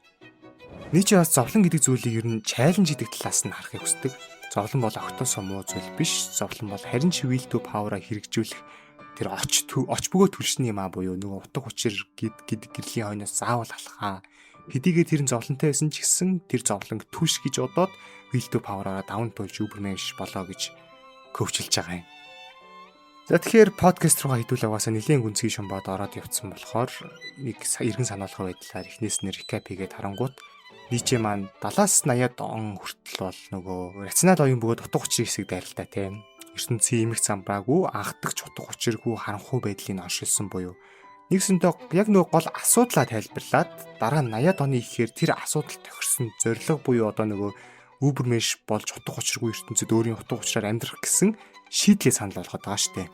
Нийче бас зовлон гэдэг зүйлийг ер нь challenge гэдэг талаас нь харахыг хүсдэг. Зовлон бол огтоосоо муу зүйл биш. Зовлон бол харин ч will to power-а хэрэгжүүлэх тэр оч оч бөгөө түлшний юм а буюу нөгөө утга учир гэдэг гэрлийн хойноос заавал алхаа. Хэдийгээр тэр нь зовлонтой байсан ч гэсэн тэр зовлонг түлш гэж бодоод will to power-аараа даван туулж Übermensch болоо гэж coach-лж байгаа юм. За тэгэхээр подкаст руугаа хэдүүл угаасаа нэлээд гүнзгий шумбаад ороод явцсан болохоор нэг эргэн санаалах байдлаар эхнээс нь recap хийгээд харангуут Нийче маань 70-аас 80-ад он хүртэл бол нөгөө рационал оюун бөгөөд утга учирын хэсэг дайралтай тийм ертөнцийн эмх замбраагүй анхдагч утга учиргүй харанхуй байдлыг оншилсан буюу нэгсэндээ яг нөгөө гол асуудлаа тайлбарлаад дараа нь 80-ад оны ихээр тэр асуудал тохирсон зорилго буюу одоо нөгөө Übermensch болж утга учиргүй ертөнцид өөрийн утга учираар амьдрах гэсэн шийдлээ санал болгоод байгаа штэ.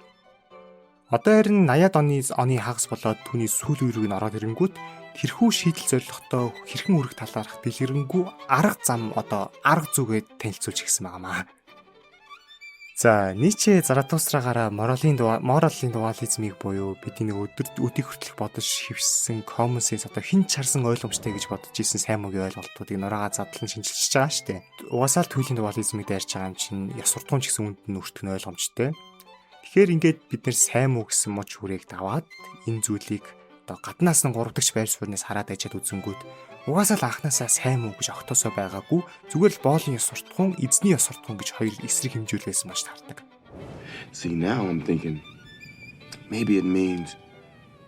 Одоо харин 80-ад оны хагас болоод түүний сүүл үе рүү нь ороод ирэнгүүт тэрхүү шийдэл зорилготой хэрхэн хүрэх талаарх дэлгэрэнгүй арга зам одоо арга зүгээд танилцуулж ирсэн байгаамаа. За Ниче Заратустрагаараа моралын дуализмыг буюу бидний нэг өдөр өдийг хүртэлх бодож хөвссөн common sense одоо хэн ч харсан ойлгомжтой гэж бодож исэн сайн муугийн ойлголтуудыг нураагаа задлан шинчилж байгаа шүү дээ. Угаасаа л туйлын дуализмыг дайрч байгаа юм чинь ёс суртахуун ч гэсэн үнд нь өртөх нь ойлгомжтой. Тэгэхээр ингээд бид нэр сайн муу гэсэн муж хүрээг даваад энэ зүйлийг одоо гаднаас нь 3 дахь байр сууриас хараад ажиад үзэнгүүт угаасаа л анханасаа сайн муу гэж огтоосоо байгаагүй, зүгээр л боолын ёс суртахуун, эзний ёс суртахуун гэж хоёр эсрэг хэмжүүр байсан маш таардаг. See, now I'm thinking maybe it means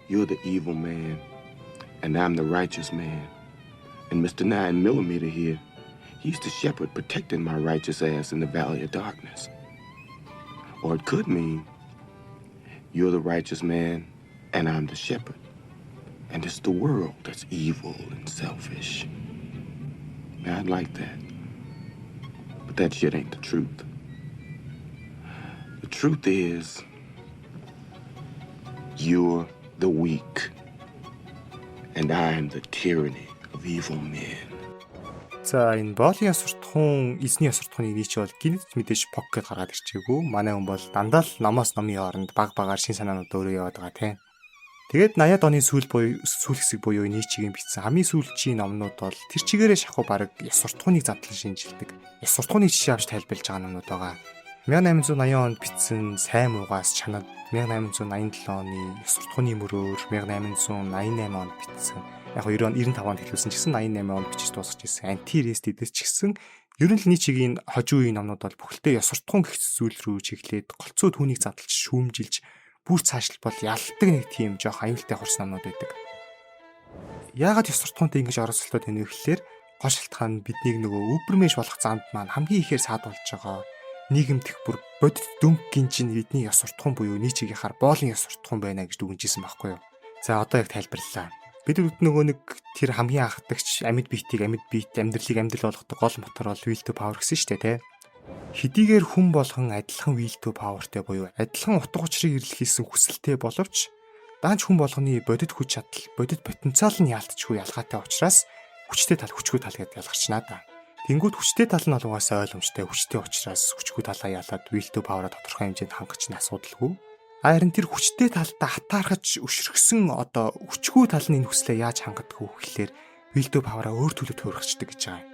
you're the evil man and I'm the righteous man. And Mr. 9 Millimeter here, he's the shepherd protecting my righteous ass in the valley of darkness. Or it could mean you're the righteous man and I'm the shepherd. And it's the world that's evil and selfish. Now, I'd like that. But that shit ain't the truth. The truth is, you're the weak, and I'm the tyranny of evil men. За, энэ боолын ёс суртахуун, эзний ёс суртахууныг Ницше бол гэнэт мэдээж пок гэдээ гаргаад ирчээгүй. Манай хүн бол дандаа л номоос номын хооронд баг багаар шин санаанууд өөрөө яваад байгаа, тийм. Тэгээд 80-ад оны сүүл буюу сүүл хэсэг буюу Ницшегийн бичсэн хамгийн сүүлчийн номнууд бол тэр чигээрээ шахуу баг ёс суртахууныг задлан шинжилдэг. Ёс суртахууныг жишээ авч тайлбарлаж байгаа номнууд байгаа. 1880 онд бичсэн Сайн муугаас чанад, 1887 оны Ёс суртахууны мөрөөр, 1888 онд бичсэн, яг 95 онд хэлүүлсэн ч гэсэн 88 онд бичиж дуусгаж ирсэн Антирест эдээс ч гэсэн ер нь л Ницшегийн хожим үеийн номнууд бол бүхэлдээ ёс суртахуун гэх зүйл рүү чиглээд, голцоо түүнийг задлж шүүмжилж, бүр цаашлбал ялдаг нэг тийм жоох аюултай хурц номнууд байдаг. Яагаад ёс суртахуунтай ингэж оролцолтой байна вэ гэхлээр гол шалтгаан нь биднийг нөгөө übermensch болох замд маань хамгийн ихээр саадуулж байгаа нийгэмдэх бүр бодит дүнгийн чинь бидний ёс суртахуун буюу Ницшегийнхаар боолын ёс суртахуун байна гэж дүгнэжсэн байхгүй юу. За, одоо яг тайлбарлалаа. Бид нөгөө нэг тэр хамгийн анхдагч амьд биетийг амьд биет, амьдралыг амьдрал болгодог гол мотор бол will to power гэсэн шүү дээ, тэ. Хэдийгээр хүн болгон адилхан will to power-тай буюу адилхан утга учирыг эрэлхийлсэн хүсэлтэй боловч даанч хүн болгоны бодит хүч чадал, бодит потенциал нь яалтчгүй ялгаатай учраас хүчтэй тал, хүчгүй тал гэдээ ялгарчнаа да. Тэнгүүд хүчтэй тал нь бол угаасаа ойлгомжтой, хүчтэй учраас хүчгүй талаа ялаад will to power-а тодорхой хэмжээнд хангах чинь асуудалгүй. Харин тэр хүчтэй талдаа хатаархаж өшөргсөн одоо хүчгүй тал нь энэ хүслээ яаж хангадаг вэ гэхлээр will to power-а өөр төлөө туурхачдаг гэж байгаа юм.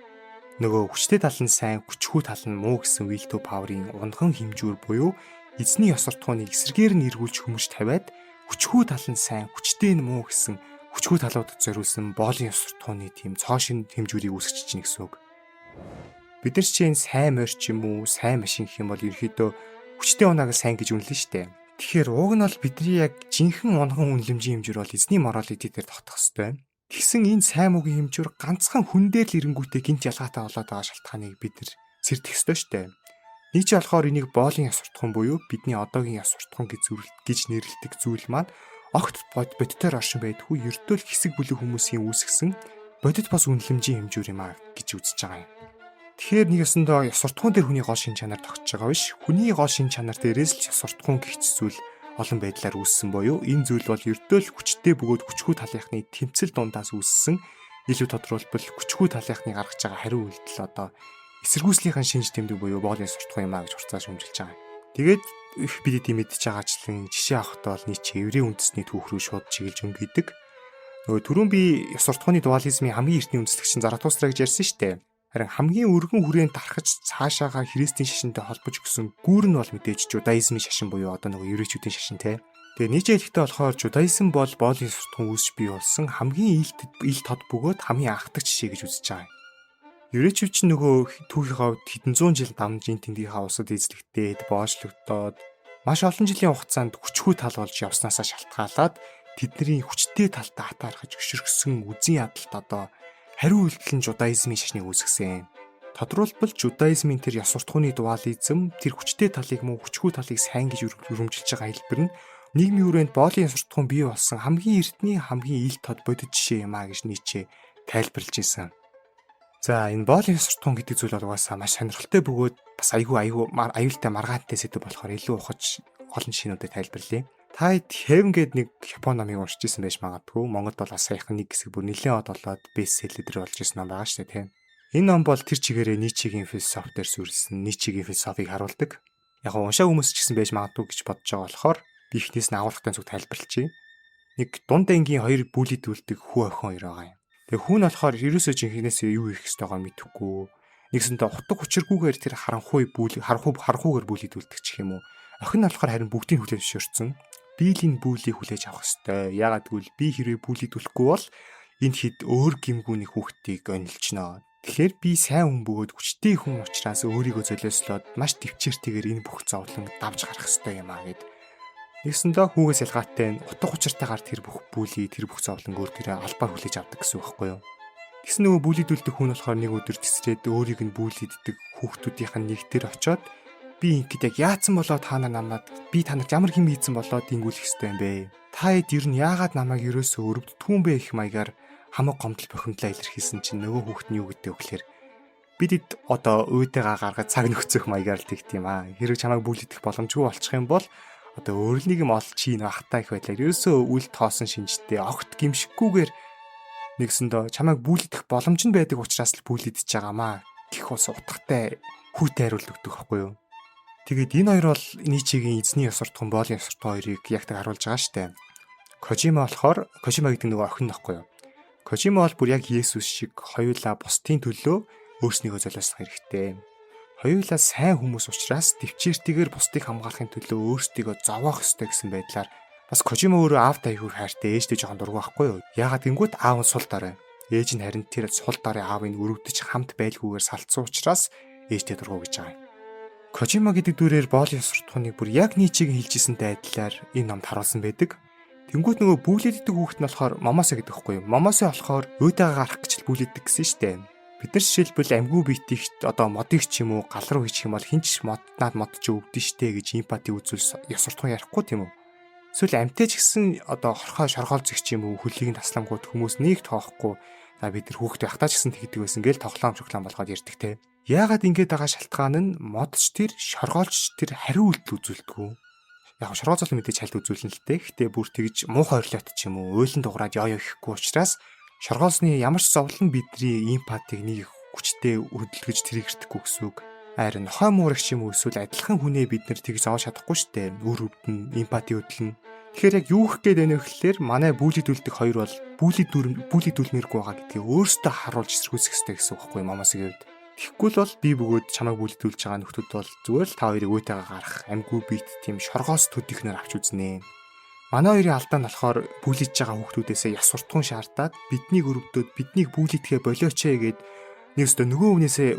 Нөгөө хүчтэй тал нь сайн, хүчгүй тал нь муу гэсэн will to power-ын унган хэмжүүр буюу эзний ёс суртахууныг эсрэгээр нь эргүүлж хүмүүж тавиад, хүчгүй тал нь сайн, хүчтэй нь муу гэсэн хүчгүй талуудад зориулсан боолын ёс суртахууны тийм цоо шин хэмжүүрийг үүсгэж чинь гэсэн үг. Бид нар чинь сайн морь ч юм уу, сайн машин гэх юм бол ерөөхдөө хүчтэй унааг сайн гэж үнэлнэ шүү дээ. Тэгэхээр уг нь бол бидний яг жинхэнэ унган үнэлэмжийн хэмжүүр бол эзний morality дээр тогтох ёстой. Тэгсэн энэ сайн муугийн хэмжүүр ганцхан хүн дээр л ирэнгүүтээ гинт ялгаатай болоод байгаа шалтгааныг бид нар сэрдэх ёстой шүү дээ. Ницше болохоор энийг боолын ёс суртахуун буюу бидний одоогийн ёс суртахуун гэж гэж нэрлэдэг зүйл маань огт бодитоор оршин байдгүй, ердөө л хэсэг бүлэг хүмүүсийн үүсгэсэн бодит бос үнэлэмжийн хэмжүүр юм а гэж үзэж байгаа юм. Тэгэхээр нэг ёсондоо ёс суртахуун дээр хүний гол шин чанар тогтож байгаа биш. Хүний гол шин чанар дээрээс л ёс суртахуун гэх зүйл олон байдлаар үүссэн буюу энэ зүйл бол ердөө л хүчтэй бөгөөд хүчгүй талынхны тэмцэл дундаас үүссэн, илүү тодруулбал хүчгүй талынхны гаргаж байгаа хариу үйлдэл, одоо эсэргүүцлийнхэн шинж тэмдэг буюу боолын суртахуун юм а гэж хурцаа шүүмжилж байгаа юм. Тэгээд их бид эдийн мэдж байгаачлан жишээ авахтаа бол Ницше еврей үндэсний түүх рүү шууд чиглэж өнгөйдөг. Нөгөө түрүүн би ёс суртахууны дуализмын хамгийн эртний үндэслэгч нь Заратустра гэж ярьсан шүү дээ. Харин хамгийн өргөн хүрээнд тархаж цаашаага христийн шашинтай холбож өгсөн гүүр нь бол мэдээж жудаизмын шашин буюу одоо нөгөө еврейчүүдийн шашин, те. Тэгээ Ницше хэлэхдээ болохоор жудаизм бол боолын суртахуун үүсч бий болсон хамгийн ил тод бөгөөд хамгийн анхдаг жишээ гэж үзэж байгаа юм. Еврейчүүд чинь нөгөө түүхийн хувьд хэдэн зуун жил дамж энэ тэндийнхаа улсад эзлэгдээд, боочлогдоод, маш олон жилийн хугацаанд хүчгүй тал болж явснаасаа шалтгаалаад тэдний хүчтэй талдаа хатаархаж өшөргсөн үзэн ядалт одоо хариу үйлдэл нь жудаизмын шашныг үүсгэсэн. Тодруулбал, жудаизмын тэр ёс суртахууны дуализм, тэр хүчтэй талыг муу, хүчгүй талыг сайн гэж өрөмжилж байгаа хэлбэр нь нийгмийн хүрээнд боолын ёс суртахуун бий болсон хамгийн эртний, хамгийн ил тод бодит жишээ юм а гэж Ницше тайлбарлаж ирсэн. За, энэ боолын ёс суртахуун гэдэг зүйл бол угаасаа маш сонирхолтой бөгөөд бас айгүй айгүй аюултай маргаантай сэдэв болохоор илүү ухаж олон жишээнүүдээр тайлбарлая. Та хэд Heaven гээд нэг Япон номыг уншиж исэн байж магадгүй. Монголд бол бас саяхан нэг хэсэг бүр нэлээд од болоод bestseller болж исэн ном байгаа шүү дээ, тийм. Энэ ном бол тэр чигээрээ Ницшегийн философи дээр суурилсан Ницшегийн философийг харуулдаг. Яг нь уншаа хүмүүс ч гэсэн байж магадгүй гэж бодож байгаа болохоор би эхнээс нь агуулгатай зүг тайлбарлчихъя. Нэг дунд ангийн хоёр bully дүүлдэг хүү охин хоёр байгаа юм. Тэгээ хүн нь болохоор ерөөсөө жинхнээсээ юу хийх ёстойгоо мэдэхгүй. Нэгсэндээ утга учиргүйгээр тэр харанхуй bully харанхуй харанхуугаар bully дүүлдэг ч юм уу. Охин нь болохоор харин бүгдийг хүлээн зөвшөөрсөн. Би л энэ bully г хүлээж авах ёстой. Яагаад гэвэл би хэрвээ bully дүүлэхгүй бол энэ хэд өөр гимгүүний хүүхдийг онилчно. Тэгэхээр би сайн хүн бөгөөд хүчтэй хүн учраас өөрийгөө золиослоод маш төвчээртэйгээр энэ бүх зовлон давж гарах ёстой юм аа гэд. Нэгсэндээ хүүгээс ялгаатай нь утга учиртайгаар тэр бүх bully, тэр бүх зовлон өөр дээрээ албаар хүлээж авдаг гэсэн үг байхгүй юу? Тэгсэн нөгөө bully дүүлдэг хүн болохоор нэг өдөр тесрээд өөрийг нь bully ддэг хүүхдүүдийнх нь нэг дээр очиод би ингээд яг яатсан болоо та нар намайг, би та нарт ямар хэм хийцэн болоо дингүүлэх ёстой юм бэ? Та хэд ер нь яагаад намайг ерөөсөө өрөвддгүй юм бэ гэх маягаар хамаг гомдол бухимдлаа илэрхийлсэн чинь нөгөө хүүхэд нь юу гэдэг вэ гэхээр бидэд одоо өөтэйгээ гаргаж цаг нөхцөх маягаар л тэгт юм аа. Хэрэг чамайг bully дэх боломжгүй болчих юм бол одоо өөр нэг юм ол чи нөх та их байдлаар ерөөсөө үл тоосон шинжтэй огт гимшихгүйгээр нэгсэндөө чамайг bully дэх боломж нь байдаг учраас л bully дэж байгаамаа гэх ус утгатай хүүтэй хариулт өгдөг байхгүй юу? Тэгээд энэ хоёр бол Ничегийн эзний ёс суртахуун, боолын ёс суртахуун хоёрыг яг так харуулж байгаа штэ. Кожима болохоор, Кожима гэдэг нөгөө охин нөхгүй юу? Кожима бол бүр яг Есүс шиг хоёулаа бусдын төлөө өөрснийгөө золиослох хэрэгтэй. Хоёулаа сайн хүмүүс учраас төвчээртэйгээр бусдыг хамгаалахын төлөө өөрсдийгөө зовоох ёстой гэсэн байдлаар бас Кожима өөрөө аавтай айгүй хайртай, ээжтэй жоохон дургүй байхгүй юу? Яагаад гэнгүүт аав нь сул дорой. Ээж нь харин тэр сул дорой аавыг өрөвдөж хамт байлгүйгээр салцсан учраас ээжтэй дургүй гэж байгаа юм. Кожима гэдэг дүрээр боолын ёс суртахууныг бүр яг Ничегийн хэлжсэнтэй адилаар энэ номд харуулсан байдаг. Тэнгүүт нөгөө bully ддэг хүүхэд нь болохоор Момосе гэдэг байхгүй юу? Момосе болохоор өөдөөгаа гарах гэж л bully ддэг гэсэн шүү дээ. Бид нар жишээлбэл амьгүй биетийг одоо модыг ч юм уу гал руу хийчих юм бол хин ч мод наад мод чи өвдөн штэ гэж empathy үзүүл ёс суртахуун ярихгүй тийм үү? Эсвэл амьтай ч гэсэн одоо хорхой шоргоол зэх ч юм уу хөлийг нь таслангууд хүмүүс нэг тоохгүй за бид нар хүүхэд байхдаа ч гэсэн тэгдэг байсан гээл тоглоом шоглоом болгоод ярьдаг те. Яагаад ингэж байгаа шалтгаан нь модч тэр шоргоолч тэр хариу үйлдэл үзүүлдэггүй. Яг шоргоол мэдээж хальт үзүүлнэ л дээ. Гэтэ бүр тэгж муухай орилоот ч юм уу уйлан дуграад ёо ёо гэхгүй учраас шоргоолсны ямар ч зовлон бидний empathy г нэг хүчтэй хөдөлгөж trigger тэхгүй гэсэн үг. Харин нохой муурах ч юм уу эсвэл адилхан хүнээ бид нэр тэгж зовж чадахгүй шүү дээ. Үр өвдөн, empathy хөдлөн. Тэгэхээр яг юу гэх гээд байна вэ гэхлээр манай bully дүүлдэх хоёр бол bully дүр bully дүүлмээргүй байгаа гэдгийг өөрсдөө харуулж эсэргүүцэх хэрэгтэй гэсэн үг байхгүй Момосегийн хувьд. Тэгэхгүй л бол би бөгөөд чамайг bully дүүлж байгаа нөхдүүд бол зүгээр л та хоёрыг өөтэйгээ гарах амьгүй бит тийм шоргоос төдийнхнөр авч үзнэ. Манай хоёрын алдаа нь болохоор bully ж байгаа хүүхдүүдээсээ ёс суртахуун шаардаад биднийг өрөвдөөд биднийг bully дэхэ болооч ээ гэд нэг өстө нөгөө хүнээсээ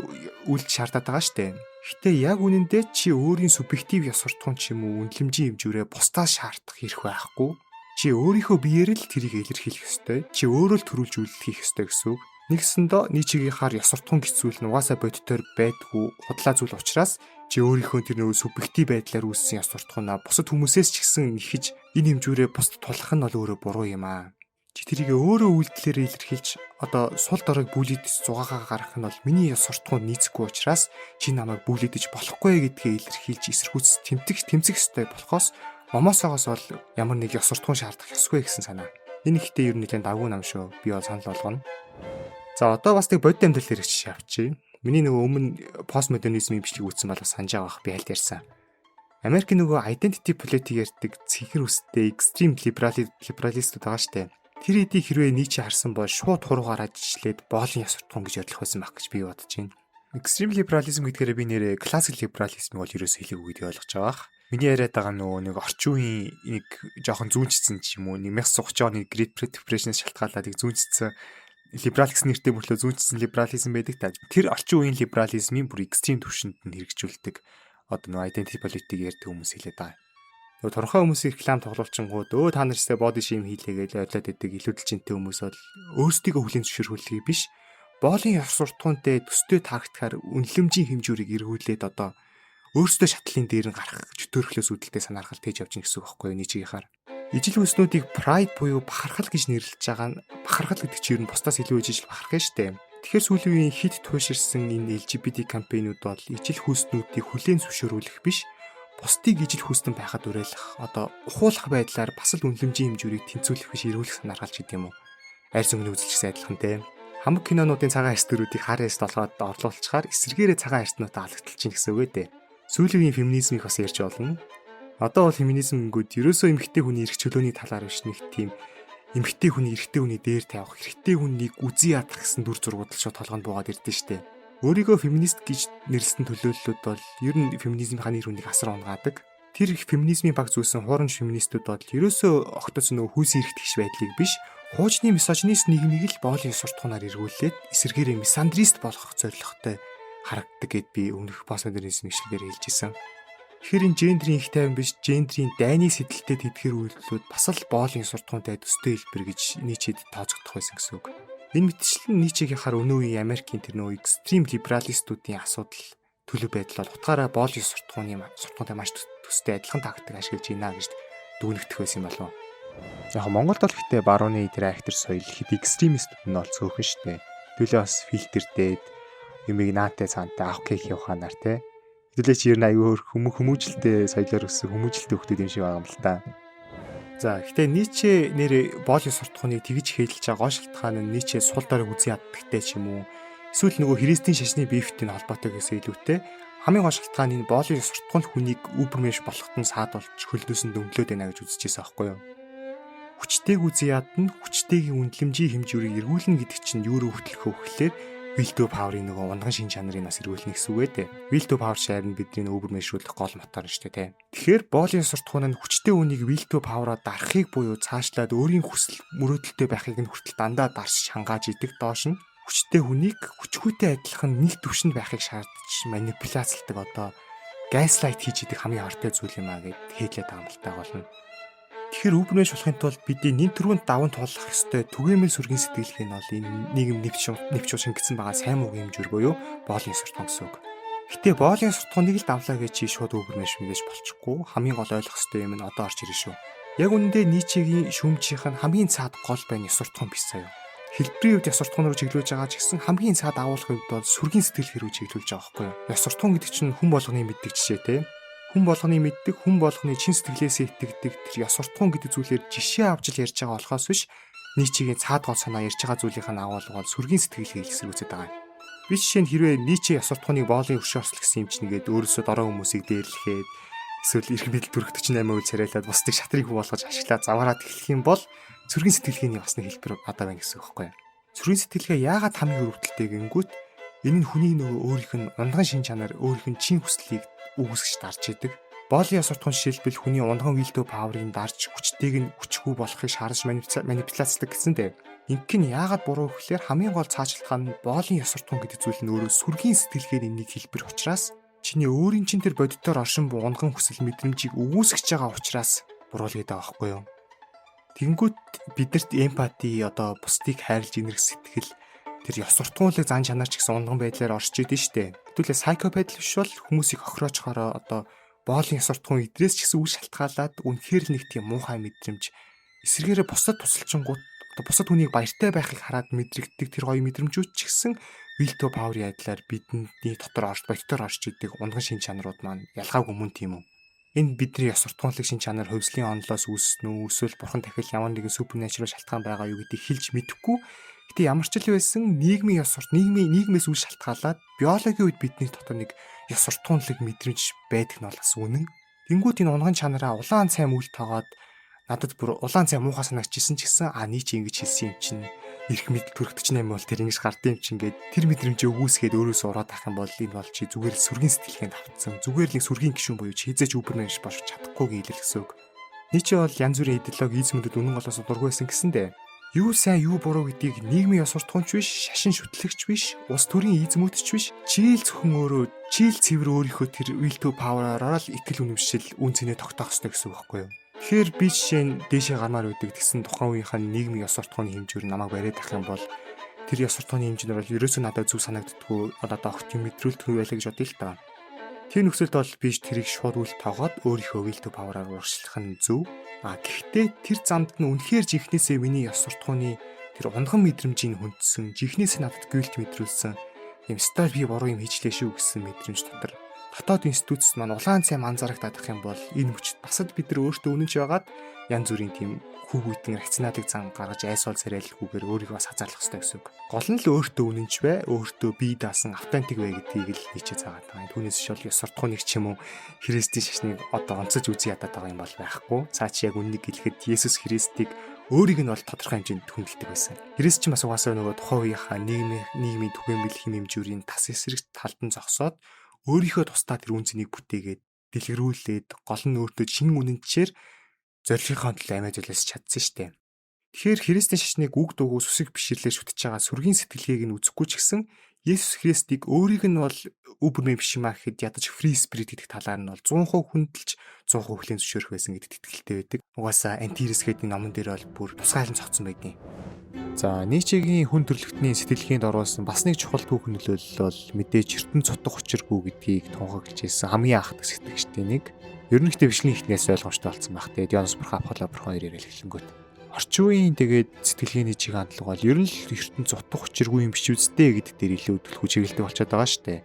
үлд шаардаад байгаа штэ. Гэтэ яг үнэндээ чи өөрийн субъектив ёс суртахуун ч юм уу үнэлэмжийн хэмжүүрээ бусдаас шаардах эрх байхгүй. Чи өөрийнхөө биеэр л тэрийг илэрхийлэх ёстой. Чи өөрөө л төрүүлж үйлдэл хийх ёстой гэсэн үг. Нэгсэндээ Ничегийнхаар ёс суртахуун гэцүүл нь угаасаа бодитоор байдгүй худлаа зүйл учраас чи өөрийнхөө тэр нөгөө субъектив байдлаар үүссэн ёс суртахуунаа бусад хүмүүсээс ч гэсэн нэхэж энэ хэмжүүрээ бусдад тулах нь бол өөрөө буруу юм аа. Чи тэрийг өөрөө үйлдэлээр илэрхийлж одоо сул доройг bully дэж зугаагаа гаргах нь бол миний ёс суртахуун нийцэхгүй учраас чи намайг bully дэж болохгүй гэдгээ илэрхийлж эсэргүүц тэмцэх тэмцэх ёстой болохоос Момосоогоос бол ямар нэг ёс суртахуун шаардах ёсгүй гэсэн санаа. Энэ ихтэй ер нь нэлээд давгүй нам шүү. Би бол санал болгоно. За одоо бас нэг бодит амьдрал хэрэг жишээ авчи. Миний нөгөө өмнө постмодернизмын бичлэг үзсэн бол бас санаж байгаа бах, би аль ярьсан. Америкийн нөгөө identity politics ярьдаг цэнхэр үстэй extreme liberalist ууд байгаа штэ. Тэр эдийг хэрвээ Ниче харсан бол шууд хуруугаараа жичлээд боолын ёс суртахуун гэж бодлох байсан байх гэж би бодож байна. Extreme liberalism гэдгээр би нэрээ classic liberalism ыг бол ерөөсөө хэлээгүй гэдгийг ойлгож байгаа бах. Миний яриад байгаа нөгөө нэг орчин үеийн нэг жоохон зүүнчсэн ч юм уу 1930 оны Great Depression-аас шалтгаалаад нэг зүүнчсэн либерал гэсэн нэртэй мөртлөө зүүнчсэн либерализм байдаг та. Тэр орчин үеийн либерализмын бүр extreme түвшинд нь хэрэгжүүлдэг. Одоо нөгөө identity politics ярьдаг хүмүүс хэлээд байгаа. Нөгөө турхаа хүмүүсийн реклам тоглуулчингууд өө та нарстай body shame хийлээ гэж ойлоод идэг илүүдэлжинтэй хүмүүс бол өөрсдийгөө хүлээн зөвшөөрүүлэхийг биш, боолын ёс суртахуунтай төстэй тактикаар үнэлэмжийн хэмжүүрийг эргүүлээд одоо өөрсдөө шатлалын дээр нь гарах чөтөөрхлөөс үүдэлтэй санаархал тээж явж гин гэсэн үг байхгүй юу Ничегийнхаар. Ижил хүйснүүдийг pride буюу бахархал гэж нэрлэж байгаа нь бахархал гэдэг чинь ер нь бусдаас илүү ижил бахархах нь штэ. Тэгэхээр сүүлийн үеийн хит туйширсан энэ LGBT кампайнууд бол ижил хүйснүүдийг хүлээн зөвшөөрүүлэх биш, бусдыг ижил хүйстэн байхад уриалах, одоо ухуулах байдлаар бас л үнэлэмжийн хэмжүүрийг тэнцвүүлэх биш эргүүлэх санаархалч гэдэг юм уу. Арьс өнгөний үзэлчсэн адилхан те. Хамаг кинонуудын цагаан арьс дүрүүдийг хар арьс толгойд орлуулчихаар эсэргээрээ цагаан арьснуудаа алагдталж чинь гэсэн үг ээ. Сүүлийн үеийн феминизмыг бас ярьж болно. Одоо бол феминизм гингүүд ерөөсөө эмэгтэй хүний эрх чөлөөний талаар биш, нэг тийм эмэгтэй хүний эрэгтэй хүний дээр тавих, эрэгтэй хүнийг үзий ядах гэсэн дүр зургууд л шууд толгойд буугаад ирдэ штэ. Өөрийгөө феминист гэж нэрлсэн төлөөллүүд бол ер нь феминизмийнхаа нэр хүнийг асар унгаадаг. Тэр их феминизмийн баг зүүсэн хуурамч феминистүүд бол ерөөсөө огтоц нөгөө хүйсэн эрхт гиш байдлыг биш, хуучны мисогинист нийгмийг л боолын ёс суртахуунаар эргүүлээд эсэргээрээ мисандрист болгох зорилготой харагддаг гэд би өмнөх постмодернизм ишлэгээр хэлж исэн. Тэгэхээр энэ гендрийн их тайван биш, гендрийн дайны сэтэлтэй тэдгэр үйлдэлүүд бас л боолын ёс суртахуунтай төстэй хэлбэр гэж Ницшед тооцогдох байсан гэсэн үг. Энэ мэтчлэн Ницшегийн өнөө үеийн Америкийн тэр нөгөө экстрим либералистуудын асуудал төлөв байдал бол утгаараа боолын ёс суртахууны суртахуунтай маш төстэй адилхан тактик ашиглаж байна гэж дүгнэгдэх байсан юм болов. Яг Монголд бол гэхдээ барууны тэр actor соёл хэд экстремистүүд нь бол цөөхөн штэ. Төлөө бас фильтрдээд юмыг наатай цаантай авах кек яваханаар те. Хэдүүлээ чи ер нь аюу өөр хүмүүжлэлтэй соёлоор өссөн хүмүүжлэлтэй хүмүүс юм шиг байгаа юм л та. За, гэхдээ Ницше нэр боолын суртахууныг тэгж хээлж байгаа гол шалтгаан нь Ницше сул дорой үзэн яддагтай ч юм уу эсвэл нөгөө христийн шашны beef тэй холбоотой гэсэн илүүтэй хамгийн гол шалтгаан энэ боолын суртахуун хүнийг Übermensch болоход нь саадулж хөлнөөс нь дөнгөлөөд байна гэж үзчихсэн аахгүй юу? Хүчтэйг үзэн ядна, хүчтэйгийн үнэлэмжийн хэмжүүрийг эргүүлнэ гэдэг чинь юу руу хөтлөх вэ гэхлээр will to power-ын нөгөө унган шин чанарыг бас эргүүлнэ гэсэн үг ээ. Will to power share нь бидний Übermensch-үүлэх гол мотор нь шүү дээ, тэ. Тэгэхээр боолын суртахуун нь хүчтэй үнийг will to power-а дарахыг буюу цаашлаад өөрийн хүсэл мөрөөдөлтэй байхыг нь хүртэл дандаа дарс хангааж идэг, доош нь хүчтэй хүнийг хүчгүйтэй адилхан нэг түвшинд байхыг шаардж манипуляцлдаг, одоо gaslight хийж идэг хамгийн хортой зүйл юм а гэд хээдлээд байгаа юм л та гол нь. Тэгэхээр Übermensch болохын тулд бидний нэн төрөнд даван туулах ёстой түгээмэл сүргийн сэтгэлгээ нь бол энэ нийгэм нэвч шингэсэн байгаа сайн муугийн хэмжүүр буюу боолын суртахуун гэсэн үг. Гэтэ боолын суртахууныг л давлаа гэж чи шууд Übermensch мэдээж болчихгүй. Хамгийн гол ойлгох ёстой юм нь одоо орч ирнэ шүү. Яг үнэндээ Ницшегийн шүүмжийнх нь хамгийн цаад гол байна ёс суртахуун биш заяа. Хэлбэрийн хувьд ёс суртахуун руу чиглүүлж байгаа ч гэсэн хамгийн цаад агуулгын хувьд бол сүргийн сэтгэлгээ рүү чиглүүлж байгаа байхгүй юу? Ёс суртахуун гэдэг чинь хүн болгоны мэддэг жишээ те. Хүн болгоны мэддэг, хүн болгоны чин сэтгэлээсээ итгэдэг тэр ёс суртахуун гэдэг зүйлээр жишээ авч л ярьж байгаа болохоос биш, Ницшегийн цаад гол санаа ярьж байгаа зүйлийнх нь агуулга бол сүргийн сэтгэлгээ эсэргүүцээд байгаа юм. Би жишээ нь хэрвээ Ницше ёс суртахууныг боолын хөшөө орсол гэсэн юм чинь гээд өөрөөсөө дорой хүмүүсийг дээрлэхэд эсвэл эрх мэдэл төрөх 48 үйл царайлаад бусдыг шатрын хүү болгож ашиглаад заваараад эхлэх юм бол сүргийн сэтгэлгээний бас нэг хэлбэр одоо байна гэсэн үг байхгүй юу? Сүргийн сэтгэлгээ яагаад хамгийн өрөвдөлтэй гингүүт энэ нь хүний нөгөө өөрийнх нь ундган шин чанар, өөрийнх нь чин хүслийг үүсгэж дарж идэг. Боолын ёс суртахуун жишээлбэл хүний ундган will to power-ыг дарж хүчтэйг нь хүчгүй болохыг шаардж манипуляцлдаг гэсэн дээ. Ингэх нь яагаад буруу гэхлээр хамгийн гол цаашлах нь боолын ёс суртахуун гэдэг зүйл нь өөрөө сүргийн сэтгэлгээний нэг хэлбэр учраас чиний өөрийн чин тэр бодитоор оршин буй унган хүсэл мэдрэмжийг өгөөсгөж байгаа учраас буруу л гэдэг байгаа байхгүй юу? Тэгэнгүүт биднэрт empathy, одоо бусдыг хайрлж инэрх сэтгэл, тэр ёс суртахуулыг зан чанар ч гэсэн унган байдлаар оршиж идэв штэ. Хэдүүлээ psychopath биш бол хүмүүсийг хохироочхороо одоо боолын ёс суртахуун идрээс ч гэсэн үл шалтгаалаад үнэхээр л нэг тийм муухай мэдрэмж, эсрэгээрээ бусдад тусалчингууд одоо бусад хүнийг баяртай байхыг хараад мэдрэгддэг тэр гоё мэдрэмжүүд ч гэсэн will to power-ийн айдлаар бидний дотор орж бодитоор орж идэг унган шин чанарууд маань ялгаагүй мөн тийм үү? Энэ бидний ёс суртахуулах шин чанар хувьслын онолоос үүссэн үү, эсвэл бурхан тахил ямар нэгэн supernatural шалтгаан байгаа юу гэдгийг хэлж мэдэхгүй. Гэтэ ямар ч л байсан нийгмийн ёс сурт нийгмийн нийгмээс үл шалтгаалаад биологийн үед бидний дотор нэг ёс суртахуулах мэдрэмж байдаг нь бол бас үнэн. Тэнгүүд энэ унган чанараа улаан цайм үл тоогоод надад бүр улаан цай муухай санагдчихсэн ч гэсэн а нии чи ингэж хэлсэн юм чинь эрх мэдэл төрөх 48 бол тэр ингэж гардыг юм чинь гээд тэр мэдрэмжээ өгөөсгээд өөрөөсөө ураад авах юм бол энэ бол чи зүгээр л сүргийн сэтгэлгээнд автсан. Зүгээр л нэг сүргийн гишүүн буюу чи хэзээ ч Übermensch болж чадахгүй гэлэл гэсэн үг. Ницше бол янз бүрийн идеологи измүүдэд үнэн голоос дургүй байсан гэсэндээ юу сайн, юу буруу гэдгийг нийгмийн ёс суртахуунч биш, шашин шүтлэгч биш, улс төрийн измүүд ч биш, чи л зөвхөн өөрөө, чи л цэвэр өөрийнхөө тэр will to power-аараа л итгэл үнэмшил үн цэнэ тогтоох ёстой гэсэн үг байхгүй юу? Тэгэхээр би жишээ нь дээшээ гармаар байдаг гэсэн тухайн үеийнхээ нийгмийн ёс суртахууны хэмжүүр намайг бариад ах юм бол тэр ёс суртахууны хэмжүүр бол ерөөсөө надад зөв санагддаггүй, надад огт юм мэдрүүлдэг байлаа гэж бодъё л та. Тэр нөхцөлд бол би тэрийг шууд үл тоогоод өөрийнхөө will to power-аар урагшлах нь зөв. А гэхдээ тэр замд нь үнэхээр жинхнээсээ миний ёс суртахууны тэр унган мэдрэмжийг хүндсэн, жинхнээсээ надад guilt мэдрүүлсэн юм стал би буруу юм хийчлээ шүү гэсэн мэдрэмж дотор дотоод институц маань улаан цайм анзаарагдаад ах юм бол энэ мөчд бас л бид нар өөртөө үнэнч байгаад янз бүрийн тийм хүүгүйтэн рационалыг зан гаргаж айсуул царайлгүйгээр өөрийгөө бас хазаарлах хэрэгтэй гэсэн үг. Гол нь л өөртөө үнэнч бай, өөртөө бие даасан authentic бай гэдгийг л нийчээ заагаад байгаа. Түүнээс биш бол ёс суртахууныг ч юм уу Христийн шашныг одоо онцож үзий ядаад байгаа юм бол байхгүй. Цаа чи яг үннийг хэлэхэд Есүс Христийг өөрийг нь бол тодорхой хэмжээнд хүндэлдэг байсан. Христ ч бас угаасаа нөгөө тухайн үеийнхаа нийгмийн түгээмэл хэм хэмжүүрийн тас эсрэг талд нь зогсоод өөрийнхөө тусдаа тэр үн цэнийг бүтээгээд дэлгэрүүлээд, гол нь өөртөө чин үнэнчээр зорилгынхоо төлөө амиа золиос чадсан шүү дээ. Тэгэхээр Христийн шашныг үг дуугүй сүсэг бишрлээр шүтэж байгаа сүргийн сэтгэлгээг нь үзэхгүй ч гэсэн Есүс Христийг өөрийг нь бол Uberman биш юм а гэхэд ядаж free spirit гэдэг талаар нь бол 100% хүндэлж, 100% хүлээн зөвшөөрөх байсан гэдэгт итгэлтэй байдаг. Угаасаа Антирис гэдэг номон дээр бол бүр тусгаалan цогцсон байдیں۔ За, Ницшегийн хүн төрөлхтний сэтгэлгээнд оруулсан бас нэг чухал түүх нөлөөлөл бол мэдээж ертөнц утга учиргүй гэдгийг тунхаглаж ирсэн хамгийн анх сэтгэгчдийн нэг. Ер нь ихтэй бичлэгийн ихнээс ойлгомжтой болсон байх те. Дионис бурхан, Аполло бурхан хоёрыг хэлэнгүүт. Орчин үеийн тэгээд сэтгэлгээний чиг хандлага бол ер нь л ертөнц утга учиргүй юм биш үсттэй гэдэг дээр илүү төлхөө чиглэлтэй болчиход байгаа шүү дээ.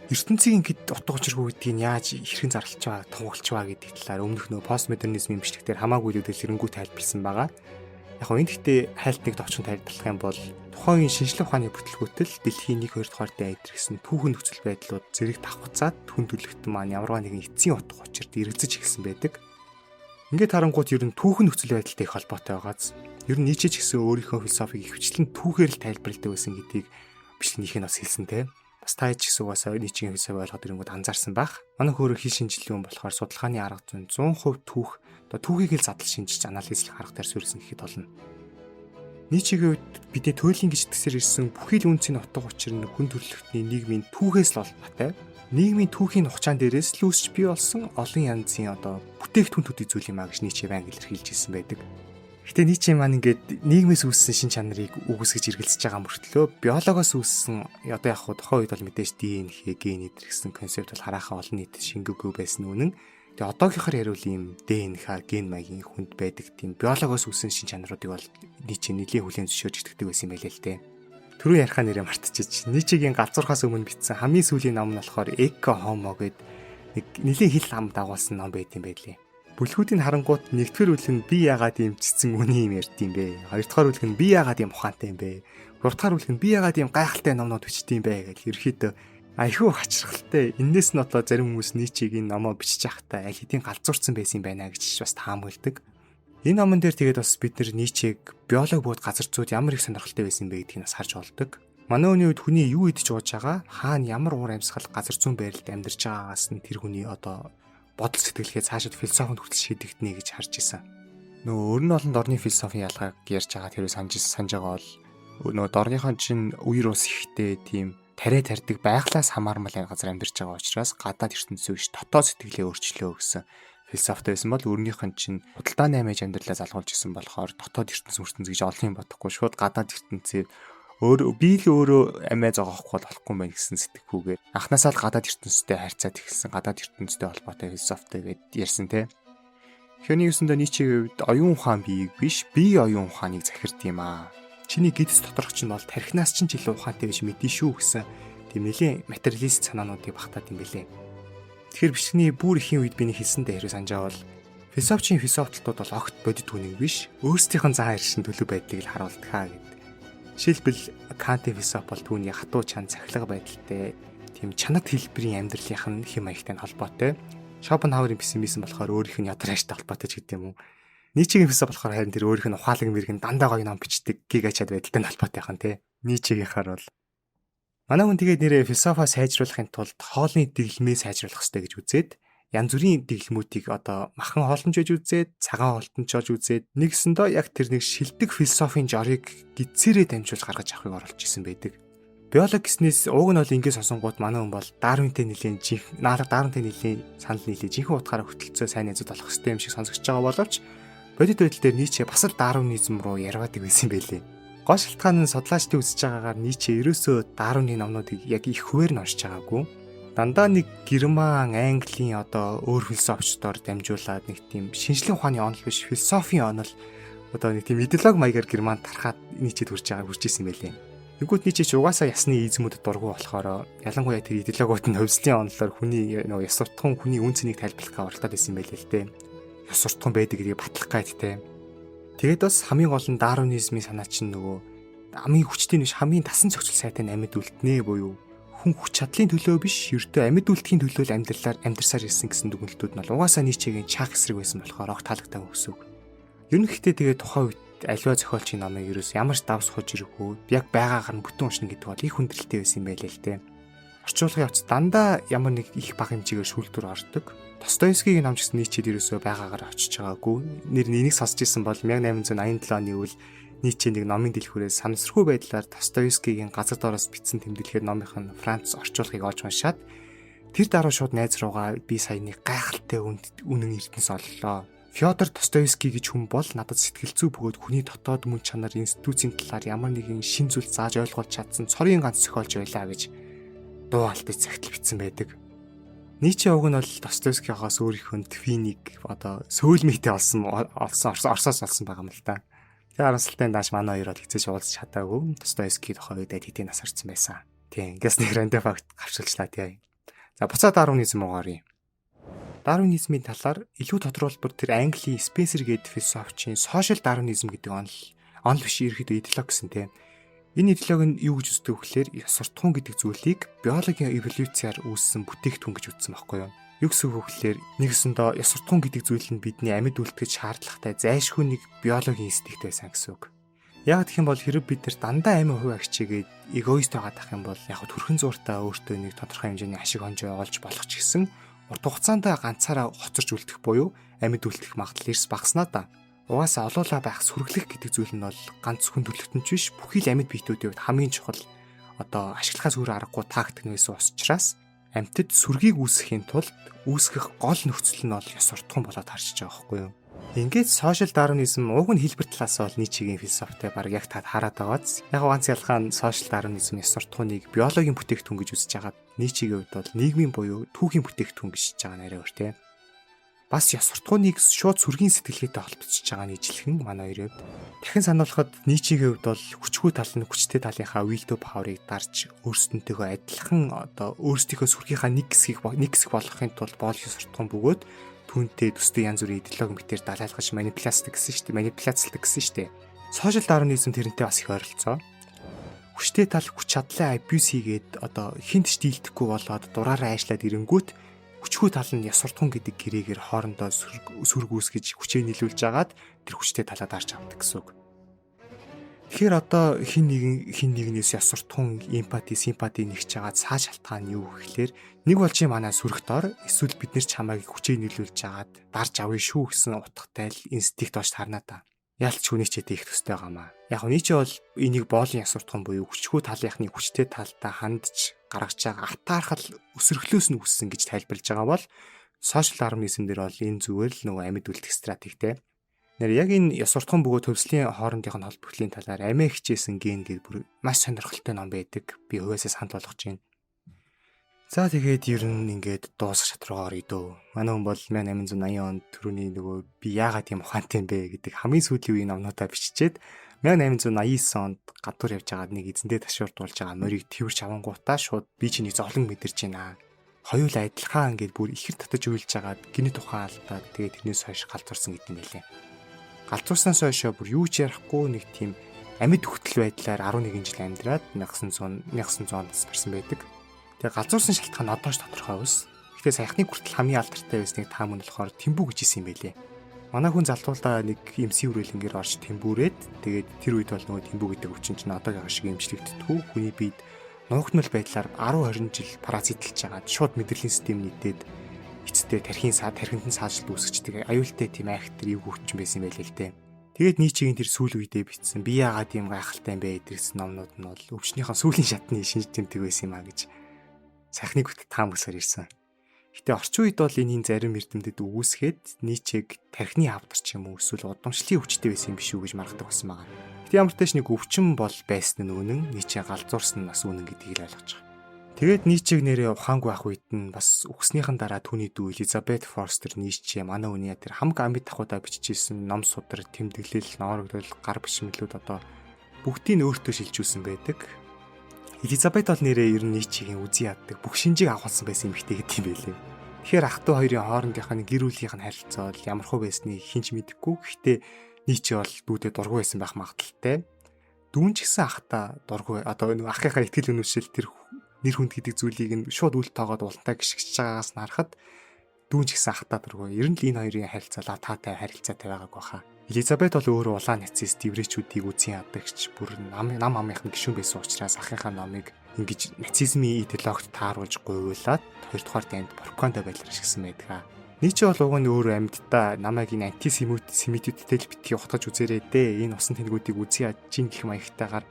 Ертөнцийг ингээд утга учиргүй гэдгийг яаж хэрхэн зарлж байгаа, тунхаглаж байгаа гэдэг талаар өмнөх нөө постмодернизмын бичлэгтэр хамаагүй илүү дэлгэрэнгүй тайлбарлсан байгаа. Яг нь энэ гэхдээ хайлтыг товчхон тайлбарлах юм бол тухайн үеийн шинжлэх ухааны бүтлгүүтэл дэлхийн 1 2 дугаар дайн гэсэн түүхэн нөхцөл байдлууд зэрэг давхцаад хүн төрөлхтөн маань ямарваа нэгэн эцсийн утга учирт эргэцэж эхэлсэн байдаг. Ингээд харангуут ер нь түүхэн нөхцөл байдалтай их холбоотой байгааз. Ер нь Ницше ч гэсэн өөрийнхөө философиг ихэвчлэн түүхээр л тайлбарладаг байсан гэдгийг бичлэгнийх нь бас хэлсэн те. Бас та ч гэсэн угаасаа Ницшегийн философи ойлгоод ирэнгүүт анзаарсан байх. Манай хөөрө хил шинжилгээ хүн болохоор судалгааны арга зүйн 100% түүх, одоо түүхийг л задал шинжиж анализлах арга дээр суурилсан гэхэд болно. Ницшегийн хувьд бидний туйлын гэж итгэсээр ирсэн бүхий л үнцийн утга учир нь хүн төрөлхтний нийгмийн түүхээс л холбоотой. Нийгмийн түүхийн хугацаан дээрээс л үүсч бий болсон олон янзын одоо бүтээгдэхүүн төдий зүйл юм а гэж Ницше баян илэрхийлж ирсэн байдаг. Гэтэ Ницше маань ингээд нийгмээс үүссэн шин чанарыг үгүйсгэж эргэлзэж байгаа мөртлөө биологоос үүссэн одоо яг хуу тухайн үед бол мэдээж ДНХ, ген эдэр гэсэн концепт бол хараахан олон нийтэд шингээгүй байсан үнэн. Тэгээ одоогийнхоор яриул ийм ДНХ, ген маягийн хүнд байдаг тийм биологоос үүссэн шин чанаруудыг бол Ницше нэлээд хүлээн зөвшөөрч итгэдэг байсан юм байлээ л дээ. Түрүү ярихаа нэрээ мартчихэж. Ницшегийн галзуурхаас өмнө бичсэн хамгийн сүүлийн ном нь болохоор Эко Хомо гэдэг нэг нэлээд хил ам дагуулсан ном байт юм байлээ. Бүлгүүдийн харангуут нэгдүгээр үлэг нь би яагаад ийм цэцэн үний юм ярьд юм бэ? Хоёрдугаар үлэг нь би яагаад ийм ухаантай юм бэ? Гуравдугаар үлэг нь би яагаад ийм гайхалтай номнууд бичдэг юм бэ гэж ерөөхдөө айхүү хачирхалтай. Энээс нь одоо зарим хүмүүс Ницшегийн номоо бичиж байхдаа аль хэдийн галзуурсан байсан юм байна гэж бас таамагладаг. Энэ номон дээр тэгээд бас бид нар Ницшег биолог бөгөөд газар зүйд ямар их сонирхолтой байсан бэ гэдгийг бас харж болдог. Манай хүний үед хүний юу идэж ууж байгаа, хаана ямар уур амьсгал газар зүйн байрлалд амьдарч байгаагаас нь тэр хүний одоо бодол сэтгэлгээ цаашид философинд хүртэл шийдэгдэнэ гэж харж исэн. Нөгөө өрн олон дорны философийн ялгааг ярьж байгаа тэр санаж санаж байгаа бол нөгөө дорныхон чинь үер ус ихтэй тийм тариа тарьдаг байглаас хамаармал газар амьдарч байгаа учраас гадаад ертөнцийн биш дотоод сэтгэлээ өөрчлөө гэсэн философитой байсан бол өрнийх нь чинь худалдааны амиж амьдралаа залгуулж исэн болохоор дотоод ертөнц мөртөнц гэж олон юм бодохгүй шууд гадаад ертөнцийн өөр би л өөрөө амиа зогоохгүй бол болохгүй юм байна гэсэн сэтгэхүүгээр анхнаасаа л гадаад ертөнцтэй харьцаад эхэлсэн, гадаад ертөнцтэй холбоотой философитой гэд ярьсан те. Тэгэхээр нэг юусандаа Ницшегийн хувьд оюун ухаан биеийг биш, бие оюун ухааныг захирд юм аа. Чиний гэдэс доторх чинь бол тархинаас чинь ч илүү ухаантай гэж мэдэн шүү гэсэн тийм нэлийн материалист санаануудыг багтаад юм бэлээ. Тэгэхээр бичлэгний бүр ихийн үед би нэг хэлсэн дээр хэрэг санаж байгаа бол философийн философтууд бол огт бодит үнийг биш, өөрсдийнх нь зан хэршин төлөв байдлыг л харуулдаг хаа гэд. Жишээлбэл Кантын философи бол түүний хатуу чан цахилга байдалтай тийм чанарт хэлбэрийн амьдралынх нь хэм маягтай холбоотой. Шопенхауерийн пессимизм болохоор өөрийнх нь ядар хайртай холбоотой ч гэдэг юм уу. Ницшегийн философи болохоор харин тэр өөрийнх нь ухаалаг мэрэгэн дандаа гоё ном бичдэг гигачад байдалтай холбоотой яхан тий. Ницшегийнхаар бол манай хүн тэгээд нэрээ философоо сайжруулахын тулд хоолны дэглэмээ сайжруулах хэрэгтэй гэж үзээд янз бүрийн дэглэмүүдийг одоо махан хоолтонч байж үзээд, цагаан хоолтонч болж үзээд нэгсэндээ яг тэр нэг шилдэг философийн жорыг гидсэрээ дамжуулж гаргаж авахыг оролдож исэн байдаг. Биолог гэснээс ууг нь бол ингэ сонсонгууд манай хүн бол Дарвинтэй нэлийн жинх, Дарвинтэй нэлийн санал нийлээ жинхэнэ утгаараа хөтөлцөө сайн найзууд болох хэрэгтэй юм шиг сонсогдож байгаа боловч бодит байдал дээр Ницше бас л Дарвинизм руу ярваадаг байсан юм байлээ. Гол шалтгаан нь судлаачдын үзэж байгаагаар Ницше ерөөсөө Дарвины номнуудыг яг их хуваар нь уншиж байгаагүй. Дандаа нэг Герман, Английн одоо өөр философчдоор дамжуулаад нэг тийм шинжлэх ухааны онол биш, философийн онол одоо нэг тийм идеологи маягаар Германд тархаад Ницшед хүрч байгаа хүрч исэн юм байлээ. Тэнгүүд Ницше ч угаасаа ясны измүүдэд дургүй болохоор ялангуяа тэр идеологиуд нь хувьслын онолоор хүний нөгөө ёс суртахуун хүний үн цэнийг тайлбарлах гэж оролдоод байсан юм байлээ л дээ. Ёс суртахуун байдаг гэдгийг батлах гайд те. Тэгээд бас хамгийн гол нь Дарвинизмын санаа чинь нөгөө хамгийн хүчтэй биш хамгийн тасан цогцол сайтай амьд үлднэ буюу хүн хүч чадлын төлөө биш ердөө амьд үлдэхийн төлөө л амьдралаар амьдарсаар ирсэн гэсэн дүгнэлтүүд нь бол угаасаа Ницшегийн чаах эсрэг байсан болохоор огт таалагдаагүй гэсэн үг. Ерөнхийдөө тэгээд тухайн үед аливаа зохиолчийн номыг ерөөс ямар ч давс хож ирэхгүй яг байгаагаар нь бүтэн уншина гэдэг бол их хүндрэлтэй байсан юм байлээ л дээ. Орчуулгын явц дандаа ямар нэг их бага хэмжээгээр шүүлтүр ордог. Достоевскигийн ном ч гэсэн Ницше ерөөсөө байгаагаар очиж байгаагүй. Нэр нь энийг сонсч ирсэн бол 1887 оны үйл Ницше нэг номын дэлгүүрээс санамсаргүй байдлаар Достоевскигийн газар доороос бичсэн тэмдэглэхээр номынх нь Франц орчуулгыг олж уншаад тэр дараа шууд найз руугаа би сая нэг гайхалтай үнэн эрдэнэс оллоо. Фёдор Достоевский гэж хүн бол надад сэтгэл зүй бөгөөд хүний дотоод мөн чанар институцийн талаар ямар нэгэн шин зүйл зааж ойлгуулж чадсан цорын ганц зохиолч байлаа гэж дуу алдаж цагтл бичсэн байдаг. Ницше уг нь бол Достоевскийгоос өөрийнхөө твинийг одоо сөүлмэтэй олсон олсон Оросоос олсон байгаа юм л да. Тэгээ харамсалтай нь дааш манай хоёр бол хэзээ ч уулзч чадаагүй. Достоевский тухай үед аль хэдийн нас орсон байсан. Тийм, ингээс нэг random fact гавшилчлаа тийм. За буцаа Дарвинизм руу оръё. Дарвинизмын талаар илүү тодорхойлбор тэр Английн Спенсер гэдэг философчийн social дарвинизм гэдэг онол онол биш ерөөхдөө идеологи гэсэн тийм. Энэ идеологи нь юу гэж үздэг вэ гэхээр ёс суртахуун гэдэг зүйлийг биологийн эволюцаар үүссэн бүтээгдэхүүн гэж үзсэн байхгүй юу? Юу гэсэн үг вэ гэхээр нэгсэндээ ёс суртахуун гэдэг зүйл нь бидний амьд үлдэхэд шаардлагатай зайлшгүй нэг биологийн инстинкт байсан гэсэн үг. Яг гэх юм бол хэрэг бид нар дандаа амин хувь агчигээд эгоист байгаад ах юм бол яг төрхөн зууртаа өөртөө нэг тодорхой хэмжээний ашиг хонжоо олж болох ч гэсэн урт хугацаанд ганцаараа хоцорч үлдэх буюу амьд үлдэх магадлал эрс багаснаа да. Угаасаа олуулаа байх сүргэлэх гэдэг зүйл нь бол ганц хүн төрөлхтөнч биш бүхий л амьд биетүүдийн хувьд хамгийн чухал одоо ашиглахаас өөр аргагүй тактик нь байсан учраас амьтад сүргийг үүсгэхийн тулд үүсгэх гол нөхцөл нь бол ёс суртахуун болоод харчиж байгаа байхгүй юу? Ингээд social дарвинизм уг нь хэлбэр талаас бол Ницшегийн философитой баг яг таад хараад байгааз. Яг ганц ялгаа нь social дарвинизм ёс суртахууныг биологийн бүтээгдэхүүн гэж үзэж байгаа. Ницшегийн хувьд бол нийгмийн буюу түүхийн бүтээгдэхүүн гэж байгаа нь арай өөр те. Бас ёс суртахууныг шууд сүргийн сэтгэлгээтэй холбогдож байгаа нь ижилхэн манай хоёрын хувьд. Дахин сануулхад Ницшегийн хувьд бол хүчгүй тал нь хүчтэй талынхаа will to power-ыг дарж өөрсдөнтэйгөө адилхан одоо өөрсдийнхөө сүргийнхаа нэг хэсгийг нэг хэсэг болгохын тулд боол ёс суртахуун бөгөөд түүнтэй төстэй янз бүрийн идеологи мэтэр далайлгаж манипуляцдаг гэсэн шүү дээ. Манипуляцлдаг гэсэн шүү дээ. Social дарвинизм тэрнтэй бас их ойролцоо. Хүчтэй тал хүч чадлаа abuse хийгээд одоо хинт ч дийлдэхгүй болоод дураараа айшлаад ирэнгүүт хүчгүй тал нь ёс суртахуун гэдэг гэрээгээр хоорондоо сүрг үүсгэж хүчээ нийлүүлж агаад тэр хүчтэй талаа дарж авдаг гэсэн үг. Тэгэхээр одоо хин нэгэн хин нэгнээс ёс суртахуун, empathy, sympathy нэгч байгаа цаа шалтгаан нь юу гэхлээр нэг бол чи манай сүрэгт ор эсвэл бид нар чамайг хүчээ нийлүүлж агаад дарж авъя шүү гэсэн утгатай л инстинкт болж тарнаа та. Ялч хүний чэтэй их төстэй байгаамаа. Яг нь чи бол энийг боолын ёс суртахуун буюу хүчгүй талынхны хүчтэй талдаа хандж гаргаж байгаа атаархал өсөрхлөөс нь үүссэн гэж тайлбарлаж байгаа бол social дарвинизм дээр бол энэ зүгээр л нөгөө амьд үлдэх стратегтэй. Нэр яг энэ ёс суртахуун бөгөөд төвслийн хоорондынх нь холбогдлын талаар амиа хичээсэн ген гэдэг бүр маш сонирхолтой ном байдаг. Би хувьяасаа санал болгож байна. За тэгээд ер нь ингээд дуусах шат руугаа оръё дөө. Манай хүн бол 1880 онд түрүүний нөгөө би яагаад тийм ухаантай юм бэ гэдэг хамгийн сүүлийн үеийн номнуудаа биччихээд 1889 онд гадуур явж байгаад нэг эзэндээ ташуурдуулж байгаа морийг тэрч авангуудаа шууд би чиний зовлон мэдэрч байна. Хоёулаа адилхан ингээд бүр ихэр татаж уйлж хагаад гинэт ухаан алдаад тэгээд тэрнээс хойш галзуурсан гэдэг юм байлээ. Галзуурснаас хойшоо бүр юу ч ярихгүй нэг тийм амьд хөтөл байдлаар 11 жил амьдраад 1900 1900 онд барсан байдаг. Тэгээ галзуурсан шалтгаан одоо ч тодорхой бус. Гэтэ саяхны хүртэл хамгийн алдартай байсныг та мөн болохоор тэмбүү гэж хэлсэн юм байлээ. Манай хүн залдуулаа нэг эмсийн үрэлэнгээр орж тэмбүүрээд тэгээд тэр үед бол нөгөө тэмбүү гэдэг өвчин чинь одоогийн шиг эмчлэгддэггүй. Хүний биед нуугдмал байдлаар 10 20 жил паразитлж хагаад шууд мэдрэлийн систем нийтээд эцэстээ тархийн саа тархинд нь саажилт үүсгэждэг аюултай тийм айхтар эвгүй өвчин байсан юм байлээ л дээ. Тэгээд Ницшегийн тэр сүүл үедээ бичсэн би яагаад ийм гайхалтай юм бэ гэдгсэн номнууд нь бол өвчнийхөө сүүлийн шатны шинж тэмдэг байсан юм а гэж сайхныг хүртэл таамагласаар ирсэн. Гэтэ орчин үед бол энийн зарим эрдэмтэд үгүйсгээд Ницшег тархины хавдар ч юм уу эсвэл удамшлын өвчтэй байсан юм биш үү гэж маргадаг болсон байгаа. Гэтэ ямар ч тач нэг өвчин бол байсан нь үнэн, Ницше галзуурсан нь бас үнэн гэдгийг л ойлгож байгаа. Тэгээд Ницшег нэрээ ухаангүй ах үед нь бас үхснийхэн дараа түүний дүү Элизабет Форстер Ницше манай үний тэр хамаг амьд тахуудаа бичижсэн ном судар, тэмдэглэл, ноорогдол, гар бишмэлүүд одоо бүгдийг нь өөртөө шилжүүлсэн байдаг. Элизабет бол нэрээ ер нь Ницшегийн үзий яддаг бүх шинжийг агуулсан байсан эмэгтэй гэдэг юм байлээ. Тэгэхээр ах トゥ хоёрын хоорондынх нь гэр бүлийнх нь харилцаа бол ямар хөө байсныг хэн ч мэдэхгүй. Гэхдээ Ницше бол дүүдээ дургүй байсан байх магадлалтай. Дүүн ч гэсэн ахта дургүй одоо нэг ахынхаа итгэл үнэмшил тэр нэр хүнд гэдэг зүйлийг нь шууд үл тоогоод улантай гიშгэж байгаагаас нь харахад дүүн ч гэсэн ахта дургүй. Ер нь л энэ хоёрын харилцаа лав таатай харилцаатай байгаагүй хаа. Элизабет бол өөрөө улаан нацист еврейчүүдийг үзэн ядагч бүр нам нам амынх нь гишүүн байсан учраас ахынхаа номыг Ингэж нацизмын идеологт тааруулж гуйвуулаад хоёрдугаар дайнд пропаганда байдлаар ашигласан байдаг. Нийче бол уг нь өөрөө амьддаа намайг энэ антисемитүүдтэй л битгий ухтаж үзээрэй дээ. Энэ усан тэнгүүдийг үзье чин гэх маягтайгаар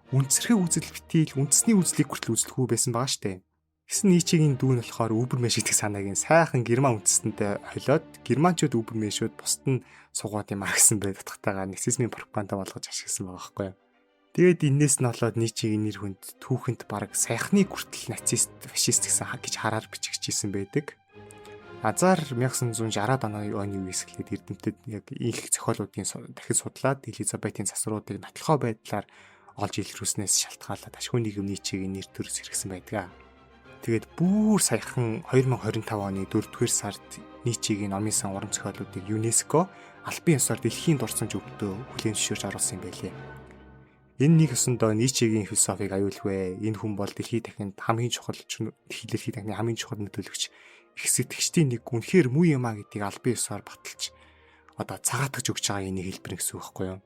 үнцэрхэг үзэл битгий л үндэсний үзлийг хүртэл үзлэхүү байсан байгаа штэ. Гэсэн Нийчегийн дүү нь болохоор Уберменш гэдэг санааг нь сайхан герман үндэстэнтэй холиод германчууд Уберменшүүд бусд нь суугаад юм а гэсэн байд утгатайгаар нацизмын пропаганда болгож ашигласан байгаа байхгүй юу. Тэгээд энээс нь болоод Нийчегийн нэр хүнд түүхэнд бараг сайхны хүртэл нацист фашист гэсэн гэж хараар бичигчээсэн байдаг. Азар 1960-аад оны үеэс эхлээд эрдэмтэд яг ийх зохиолуудын дахин судлаад Элизабетийн засваруудыг нотлохоо байдлаар олж илрүүлснээс шалтгаалаад ашгүй нийгэм Нийчегийн нэр төр сэргсэн байдаг. Тэгээд бүр саяхан 2025 оны 4-р сард Нийчегийн номын сан уран зохиолуудыг ЮНЕСКО албан ёсоор дэлхийн дурсамж өвдөө хүлээн зөвшөөрч оруулсан юм байлээ. Энэ нэг ёсондоо Нийчегийн философийг аюулгүй. Энэ хүн бол дэлхийд дахинд хамгийн чухал дэлхийд дахины хамгийн чухал нөлөөлөгч их сэтгэгчдийн нэг үнэхээр муу юм а гэдгийг албан ёсоор баталж одоо цагаатгаж өгч байгаа энэ хэлбэр гэсэн үг байхгүй юу?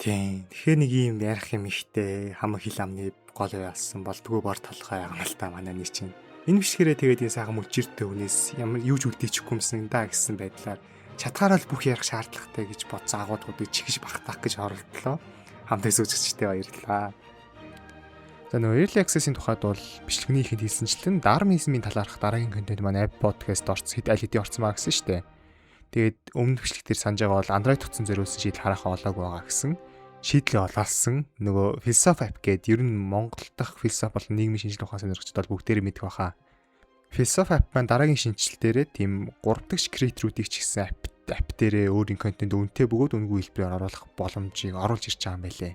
Тийм. Тэгэхээр нэг юм ярих юм ихтэй хам хил амны гол ялсан болдгоо бор толгой агналтай манай нэг чинь. Энэ бичлэгээрээ тэгээд энэ сайхан мөлжиртэй хүнээс ямар юу ч үлдээчихгүй юмсан да гэсэн байдлаар чадхаараа л бүх ярих шаардлагатай гэж бодсон агуудгуудыг чигш багтаах гэж оролдлоо. Хамт үзэгчтэй баярлалаа. За нөгөө Early Access-ийн тухайд бол бичлэгний ихэнд хэлсэнчлэн Darwinism-ийн талаарх дараагийн контент манай App Podcast орц хэд аль хэдийн орцсон маа гэсэн шүү дээ. Тэгээд өмнөх бичлэг дээр санаж байгаа бол Android утсан зориулсан шийдэл харахаа олоогүй байгаа гэсэн. Шийдлээ олоолсан. Нөгөө Philosoph App гэдэг ер нь Монгол дахь философи болон нийгмийн шинжилгээ ухаан сонирхчид бол бүгдээрээ мэдэх байхаа. Philosoph App маань дараагийн шинэчлэл дээрээ тийм 3 дахь creator-уудыг ч гэсэн app дээрээ өөрийн контент үнэтэй бөгөөд үнэгүй хэлбэрээр оруулах боломжийг оруулж ирж байгаа юм байлээ.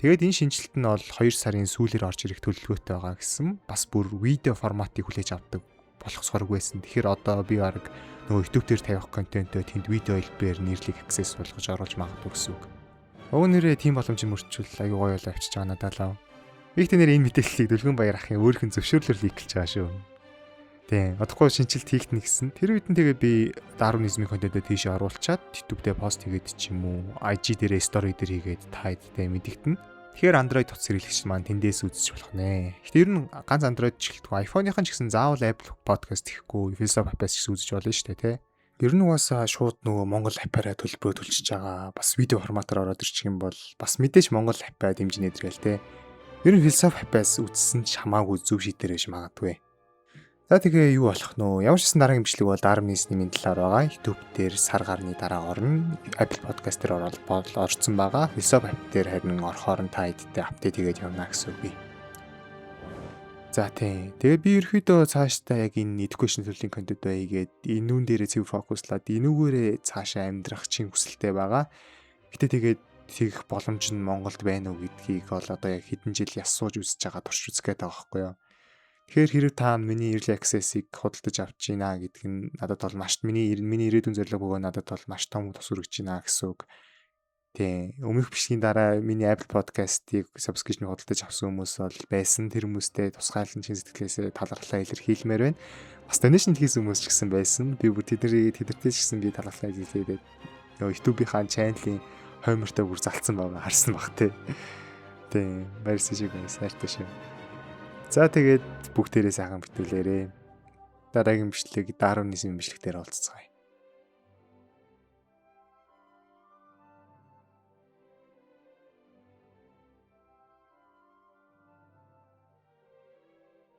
Тэгээд энэ шинэчлэлт нь бол 2 сарын сүүлээр орж ирэх төлөвлөгөөтэй байгаа гэсэн. Бас бүр видео форматыг хүлээж авдаг болох сорог байсан. Тэгэхээр одоо би баг нөгөө YouTube дээр тавих контентоо тэнд видео хэлбэрээр нэрлийг access болгож оруулж магадгүй гэсэн үг. Уг нэрээ тийм боломжийг мөрчүүл аюу гоё болоо авчиж байгаа надад лав. Би их нэр энэ мэдээллийг Дүлгэн Баяр ахын өөрийнх нь зөвшөөрлөөр ликлж байгаа шүү. Тийм. Одохгүй шинэчлэлт хийгдэнэ гэсэн. Тэр үед нь тэгээ би Darwinism-ийн контентоо тийшээ оруулчаад YouTube дээр пост хийгээд ч юм уу, IG дээрээ story дээр хийгээд та хэдтэй мэдэгдэнэ. Тэгэхээр Android утас хэрэглэгч маань тэндээс үзэж болох нэ. Гэтэ ер нь ганц Android ч гэлтгүй iPhone-ийнхан ч гэсэн заавал Apple Podcast хийхгүй, Philosoph App-аас ч гэсэн үзэж болно шүү дээ, тэ. Ер нь угаасаа шууд нөгөө Монгол app-аараа төлбөрөө төлчихөж байгаа. Бас видео форматаар ороод ирчих юм бол бас мэдээж Монгол app-аа дэмжинэ дэргээл те. Ер нь Philosoph App-аас үзсэн ч хамаагүй зөв шийдээр байж магадгүй. За тэгээ юу болох нөө? Ямар ч гэсэн дараагийн бичлэг бол Darwinism-ийн талаар байгаа. YouTube дээр сар гарны дараа орно. Apple Podcast дээр ороод бол орцсон байгаа. Philosoph App дээр харин орохоор нь та хэдтэй update хийгээд явна гэсэн үг. За тийм. Тэгээ би ерөөхдөө цаашдаа яг энэ education төрлийн контент байгээд энүүн дээрээ цэв фокуслаад энүүгээрээ цаашаа амьдрах чинь хүсэлтэй байгаа. Гэтэ тэгээд тэгэх боломж нь Монголд байна уу гэдгийг бол одоо яг хэдэн жил яс сууж үзэж байгаа турш үзэх гээд байгаа байхгүй юу. Тэгэхээр хэрэг та миний early access-ыг худалдаж авч байна гэдг нь надад бол маш миний ирээдүйн зорилго бөгөөд надад бол маш том тус хүргэж байна гэсэн үг. Тийм. Өмнөх бичлэгийн дараа миний Apple Podcast-ыг subscription худалдаж авсан хүмүүс бол байсан. Тэр хүмүүстэй тусгайлан чин сэтгэлээсээ талархлаа илэрхийлмээр байна. Бас donation хийсэн хүмүүс ч гэсэн байсан. Би бүр тэднэртэй ч гэсэн би талархлаа илэрхийлээд нөгөө YouTube-ийн channel-ийн хоймортой бүр залцсан байгаа харсан баг тий. Тийм. Баярсан шиг байна. Сайртай шүү. За тэгээд бүгдээрээ сайхан битүүлээрээ. Дараагийн бичлэг Darwinism бичлэг дээр уулзцгаая.